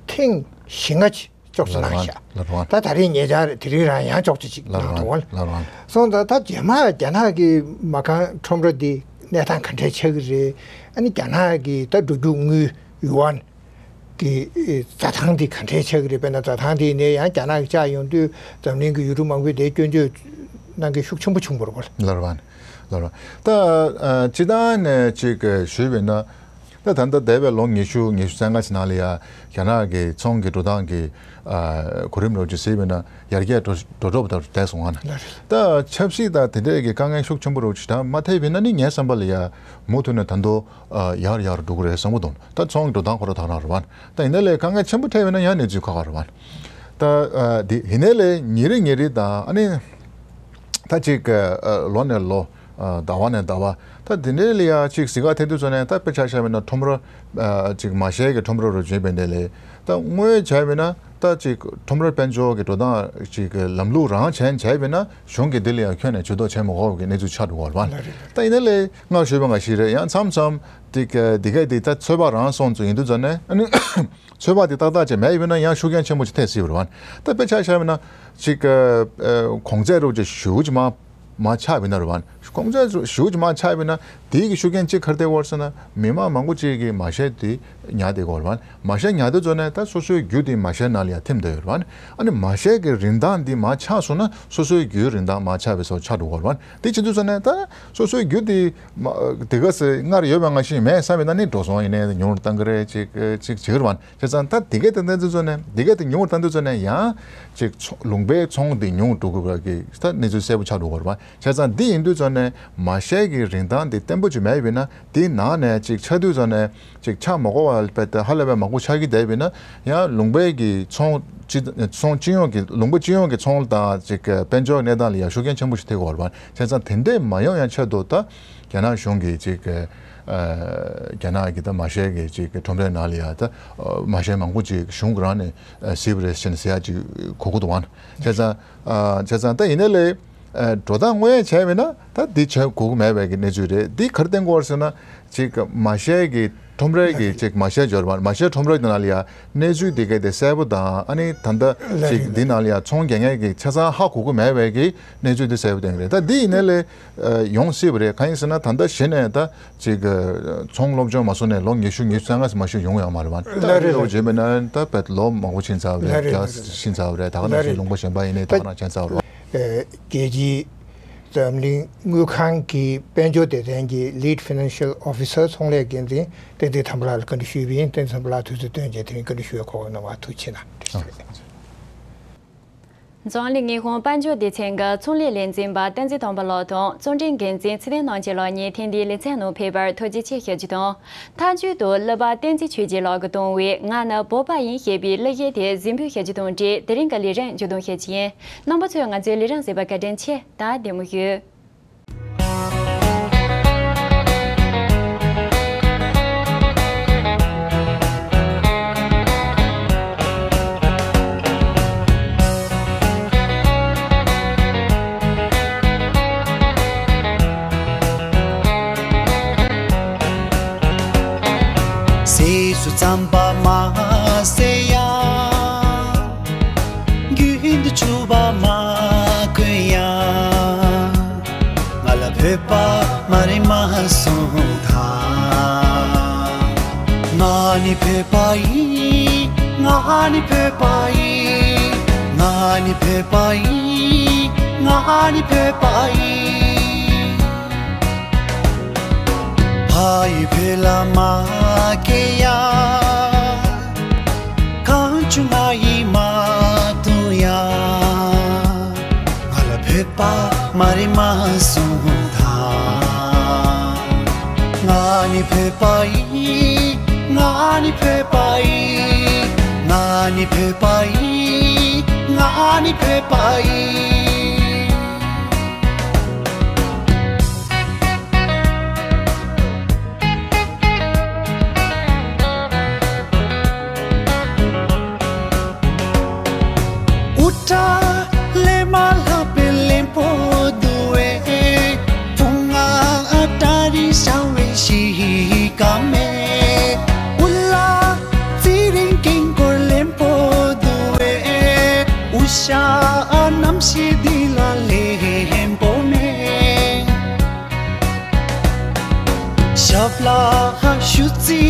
ཐེངས་བཞི་ལྔ་ཅིག་ཅོག་ཙེ་གནང་ཤག་ལགས་རེད་པ། ད་ད་རེས་ཉེ་ཆར་དེ་རིང་རང་ཡང་ཅོག་ཙེ་ཅིག་གནང་འདུག་པ། ལགས་རེད་པ། སོང་ཙང་ད་རྗེས་མ་རྒྱ་ནག་གི་མ་རྐང་ཁྲོམ་ར་འདི་གནས་སྟངས་ག་འདྲས་ཆགས་ཀྱི་རེད། ཨ་ནི་རྒྱ་ནག་གི་ད་འགྲོ་རྒྱུག་དངུལ་ཡུ་ཨན་གི་འཛའ་ཐང་འདི་ག་འདྲས་ཆགས་ཀྱི་རེད། དཔེར་ན་འཛའ་ཐང་འདི་ནས་ཡང་རྒྱ་ནག་གི་བཅག་ཡོང་དུས་འཛམ་གླིང་གི་ཡུལ་གྲུ་མང་པོས་དེ་སྐྱོན་བརྗོད་གནང་མཁན་ཤུགས་ཆེན་པོ་བྱུང་བ་རེད་པ། ལགས་རེད་པ། ལགས་རེད་པ། ད་ཨ་སྤྱིར་བཏང་ནས་ཅིག་ཞུས་པ་ཡིན་ན། ད་ད་ལྟ་འདས་པའི་ལོ་ཉི་ཤུ་ཉི་ཤུ་རྩ་ལྔ་ཙམ་ནང་ལ་ཡ་རྒྱ་ནག་གི་ཚོང་གི་འགྲོ་སྟངས་ཀྱི་ཨ་གོ་རིམ་རོབ་ཅིག་གཟིགས་པ་ཡིན་ན་ཡར་རྒྱས་འགྲོ་འགྲོ་འགྲོ་བ་ལྟར་བསྡད་སོང་ང་ན། ལགས་རེད། ད་ཆབ་སྲིད་དང་དེ་འདྲས་ཀྱི་དཀའ་ངལ་ཤུགས་ཆེན་པོ་རོབ་ཅིག་ད་མ་ཐེབས་པ་ཡིན་ན་ནི་ངའི་བསམ་པ་ལ་ཡ་མུ་མཐུད་ནས་ད་དུང་ཨ་ཡར་ཡར་འགྲོ་གི་རེད་བསམ་གྱི་འདུག་ད་ཚོང་གི་འགྲོ་སྟངས་ཁོ་རང་ད་ག་རང་རེད་པ། ད་ཡིན་ན་ལས་དཀའ་ངལ་ཆེན་པོ་འཕྲད་པ་ཡིན་ན་ཡང་གནས་ཚུལ་ཁག་ཁག་རེད་པ། ད་ཨ་དེ་ཡིན་ན་ལས་ཉིན་རེ་ཉིན་རེ་དང་ཨ་ནི་ད་ཅིག་ཨ་ལོ་ནས་ལོ། ཨ་ཟླ་བ་ནས་ཟླ་བ། ད་དེ་འདྲའི་ལ་ཡ་ཅིག་གཟིགས་ག་ཐེབས་དུས་ཙམ་ནས་ད་དཔེ་ཆ་བཞག་པ་ཡིན་ན་ཁྲོམ་ར་ཨ་ཅིག་མ་ཤའི་གི་ཁྲོམ་ར་རུ་བྱེད་པའི་འདྲ་ལས་ད་དངོས་བྱས་པ་ཡིན་ན་ ད་ཅིག་ཁྲོམ་ར་དཔལ་འབྱོར་གྱི་འགྲོ་སྟངས་ཅིག་ལམ་ལུགས་རང་བྱས་བྱས་པས་ན་གཞུང་གིས་འདི་ལ་ཡང་ཁྱོན་ནས་ཇུས་གཏོགས་བྱེད་མི་དགོས་པའི་གནས་ཚུལ་ཆགས་འགྲོ་གི་ཡོད་རེད་པ། ད་ཡིན་ནའི་ལས་སྔར་ཞུས་པ་ནང་བཞིན་རེད། ཡང་མཚམས་མཚམས་ཅིག་འདི་གས་འདི་ད་ཚོད་དཔག་རང་སོང་ཙང་ཡིན་དུས་ཙང་ནས། ཨ་ནི་ཚོད་དཔག་དེ་ཏག་ཏག་ཅིག་མེད་ཡིན་ན་ཡང་ཤུགས་རྐྱེན་ཆེན་པོ་ཅིག་ཐེབས་སྲིད་པ་རེད་པ། ད་དཔེ་ཆ་བཞག་པ་ན་ཅིག་གོང་ཚད་རུ་ཅིག་ཞེ་པོ་ཅིག་མར་མར་ཆག་པ་ཡིན་ན་རེད་པ། གོང་ཚད་ཞེ་པོ་ཅིག་མར་ཆག་པ་ཡིན་ན་དེའི་གི་ཤུགས་རྐྱེན་ཅིག་ག་རེ་ཐེབས་ཀྱི་ཡོད་རེད་ཟེར་ན། མི་མང་མང་པོ་ཅིག་གིས་མ་ཤེས་དེ་ཉར་བསྡད་ཀྱི་ཡོད་རེད་པ། མ་ཤེས་ཉར་དུས་ཙང་ནས་ད་སོ་སོའི་རྒྱུ་དེ་མ་ཤེས་ནང་ལ་ཡང་ཐིམ་བསྡད་ཡོད་རེད་པ། ཨ་ནི་མ་ཤེས་ཀྱི་རིན་ཐང་འདི་མར་ཆག་སོང་ན་སོ་སོའི་རྒྱུའི་རིན་ཐང་མར་ཆག་པའི་བཟོ་ཆགས་འགྲོ་གི་ཡོད་རེད་པ། དེ་བྱེད་དུས་ཙང་ནས་ད་སོ་སོའི་རྒྱུ་དེ་མ་དེ་ག་ཚོད་སྔར་ཡོད་པ་ནང་བཞིན་མེད་བསམ་པ་ཡིན་ན་ནི་འགྲོ་སོང་ཡིན་ནའི་ཉུང་རུ་བཏང་གི་རེད། ཅིག་ཅིག་བྱེད་ཀྱི་རེད་པ། བྱས་ཙང་ད་དེ་གས་དེ་བཏང་དུས་ཙང་ནས་དེ་གས་དེ་ཉུང་རུ་བཏང་དུས་ཙང་ནས་ཡང་ཅིག་ཚོང་ལུང་པའི་ཚོང་དེ་ཉུང་རུ་འགྲོ་དགོས་པ་གི་ད་གནས་ཚུལ་གསལ་པོ་ཆགས་འགྲོ་གི་ཡོད་རེད་པ། བྱས་ཙང་འདི་ཡིན་དུས་ཙང་ནས་མ་ཤེས་ཀྱི་རིན་ཐང་དེ་བརྟན་པོ་ཅིག་མེད་པ་ཡིན་ན། དེའི་ནང་ནས་ཅིག་ཆག་དུས་ཙང་ནས་ཅིག་ཆག་མ་དགོས་པ་དཔེ་དེ་ཧ་ལས་པའི་མང་པོ་ཆགས་ཀྱི་བསྡད་པ་ཡིན་ན། ཡང་ལུང་པའི་གི་ཚོང་སྤྱི་ཚོང་སྤྱི་ཡོངས་ཀྱི་ལུང་པ་སྤྱི་ཡོངས་ཀྱི་ཚོང་དང་ཅིག་དཔལ་འབྱོར་གནས་སྟངས་ལ་ཡང་ཤུགས་རྐྱེན་ཆེན་པོ་ཞིག་ཐེབས་ཀྱི་ཡོད་རེད་པ། བྱས་ཙང་དེ་འདྲས་མ་ཡོང་ཡང་ཆེད་དུ་ད་རྒྱ་ནག་གཞུང་གིས་ཅིག་རྒྱ་ནག་གི་ད་མ་ཤེས་ཀྱི་ཅིག་ཁྲོམ་རའི་ནང་ལ་ཡང་ད་མ་ཤེས་མང་པོ་ཅིག་གཞུང་གི་རང་ནས་ཟིན་པ་རེད་ཟེར་ནས་ཟེར་ཡ་ཅིག་གོ་གི་འདུག་པ། བྱས་ཙང་བྱས་ཙང་ད་ཡིན་ནའི་ལས། འགྲོ་སྟངས་དངོས་ཡོད་བྱས་པ་ཡིན་ན་ད་འདི་བྱེད་དགོས་ཀྱི་མེད་པའི་གི་གནས་ཚུལ་རེད། འདི་ག་རེ་བསྟན་གྱི་ཡོད་རེད་ཟེར་ན། ཅིག་མ་ཤེས་ཀྱི་ཁྲོམ་རའི་གི་ཅིག་མ་ཤེས་འབྱོར་བ་མ་ཤེས་ཁྲོམ་རའི་ནང་ལ་ཡ་གནས་ཚུལ་འདི་གས་དེ་གསལ་པོ་དང་། ཨ་ནི་ད་ལྟ་ཅིག་འདི་ནང་ལ་ཡ་ཚོང་རྒྱག་མཁན་གྱི་ཆ་ཚང་ཧ་གོ་གི་མེད་པའི་གི་གནས་ཚུལ་དེ་གསལ་པོ་བསྟན་གྱི་རེད། ད་འདི་ཡིན་ནའི་ལས་ཡོང་སྲིད་པ་རེད། གང་ཡིན་ཟེར་ན་ད་ལྟ་གཞི་ནས་ད་ཅིག་ཚོང་སློབ་སྦྱོང་མ་སོང་ནས་ལོ་ཉི་ཤུ་ཉི་ཤུ་རྩ་ལྔ་ཙམ་མ་གཏོགས་ཡོང་ཡོད་མ་རེད་པ། ད་ལོ་རྗེས་མ་ན་ད་དཔེ་ལོ་མང་པོ་ཕྱིན་ཚར་བ་རེད། ལོ་རེད། བརྒྱ་ཕྱིན་ཚར་བ་རེད། ད་ག་ནང་བཞིན་ལུང་པ་གཞན་པ་ཡིན་ནའི་ད་ག་ནང་ཕྱིན་ཚར་བ་རེད། རྒྱལ་སྤྱིའི་འཛམ་གླིང་དངུལ་ཁང་གི་དཔལ་འབྱོར་སྡེ་ཚན་གྱི་Lead Financial Officer ཚོང་ལས་འགན་འཛིན་བསྟན་འཛིན་དམ་པ་ལགས་ལ་བཀའ་འདྲི་ཞུས་པ་ཡིན། བསྟན་འཛིན་དམ་པ་ལགས་དུས་ཚོད་བཏོན་བྱས་དེ་རིང་བཀའ་འདྲི་ཞུ་བའི་གོ་སྐབས་གནང་བར་ཐུགས་རྗེ་ཆེ་གནང་། འཛམ་གླིང་དངུལ་ཁང་དཔལ་འབྱོར་སྡེ་ཚན་གྱི་ཚོང་ལས་ལས་འཛིན་པ་བསྟན་འཛིན་དམ་པ་ལགས་དང་གཙོ་འགན་འཛིན་ཚེ་བརྟན་རྣམ་རྒྱལ་ལགས་གཉིས་ཐེངས་འདིའི་ལེ་ཚན་ནང་ཕེབས་པར་ཐུགས་རྗེ་ཆེ་ཞུ་རྒྱུ་དང་། མཐའ་མཇུག་ཏུ་གླུ་པ་བསྟན་འཛིན་ཆོས་རྒྱལ་ལགས་ཀྱིས་བཏང་བའི་ང་ནི་བོད་པ་ཡིན་ཞེས་པའི་གླུ་གཞས་དེ་གཟིགས་འབུལ་ཞུ་རྒྱུ་དང་འབྲེལ་དེ་རིང་གི་ལས་རིམ་མཇུག་བསྡོམས་ཞུ་རྒྱུ་ཡིན། རྣམ་པ་ཚོས་ང་ཚོའི་ལས་རིམ་གཟིགས་པར་བཀའ་དྲིན་ཆེ། ད་བདེ་མོ་བཞུགས། ཟས་སུ་རྩམ་པ་མ་ཟོས་ཡ། རྒྱུན་དུ་ཕྱུ་པ་མ་གོན་ཡ། ང་ལ་བོད་པ་མ་རེད་མ་གསུངས་དང་། ང་ནི་བོད་པ་ཡིན། ང་ནི་བོད་པ་ཡིན། ང་ནི་བོད་པ་ཡིན། ང་ནི་བོད་པ་ཡིན། ཕ་ཡུལ་བོད་ལ་མ་སྐྱེས་ཡ། གང་བྱུང་ང་ཡིས་མ་བཏུང་ཡ། ང་ལ་བོད་པ་མ་རེད་མ་གསུངས་དང་། ང་ནི་བོད་པ་ཡིན། ང་ནི་བོད་པ་ཡིན། ང་ནི་བོད་པ་ཡིན། ང་ནི་བོད་པ་ཡིན། དབུ་སྐྲ་ལས་མ་ལྷག་པའི་ལེན་པོ་འདུག་བས། བུ་ང་ཨ་ཏ་རི་ཤ་བའི་ཤི་ཀ་མེ། དབུ་ལ་ཚེ་རིང་ཀེང་གོར་ལེན་པོ་འདུག་བས། དབུ་ཞྭ་རྣམ་ཤེས་འདི་ལ་ལེན་པོ་མེད། ཞབས་ལ་ཤུ་ཙི་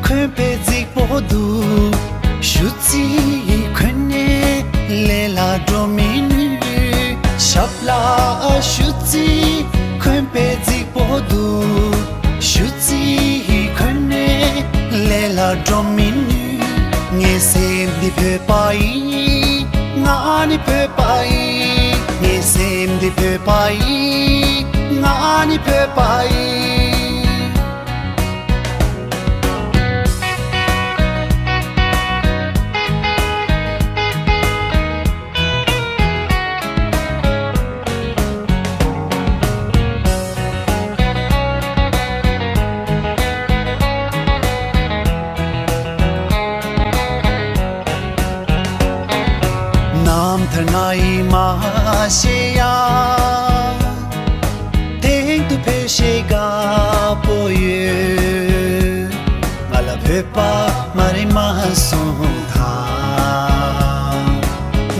གོན་པའི་རྫིག་པོ་འདུག་ཤུ་ཙི་གོན་ནས་ལས་ལ་འགྲོ་མི་ནུས། ཞབས་ལ་ཤུ་ཙི་གོན་པའི་རྫིག་པོ་འདུག་ཤུ་ཙི་གོན་ནས་ལས་ལ་འགྲོ་མི་ནུས། ངའི་སེམས་འདི་བོད་པ་ཡིན། ང་ནི་བོད་པ་ཡིན། ངའི་སེམས་འདི་བོད་པ་ཡིན། ང་ནི་བོད་པ་ཡིན། ང་ཡིས་མ་ཤེས་ཡ། དེང་དུ་བོད་ཞེས་དགའ་པོ་ཡོད། ང་ལ་བོད་པ་མ་རེད་མ་གསུངས་དང་།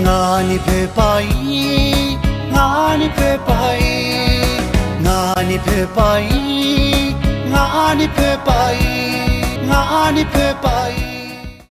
ང་ནི་བོད་པ་ཡིན། ང་ནི་བོད་པ་ཡིན། ང་ནི་བོད་པ་ཡིན། ང་ནི་བོད་པ་ཡིན། ང་ནི་བོད་པ་ཡིན།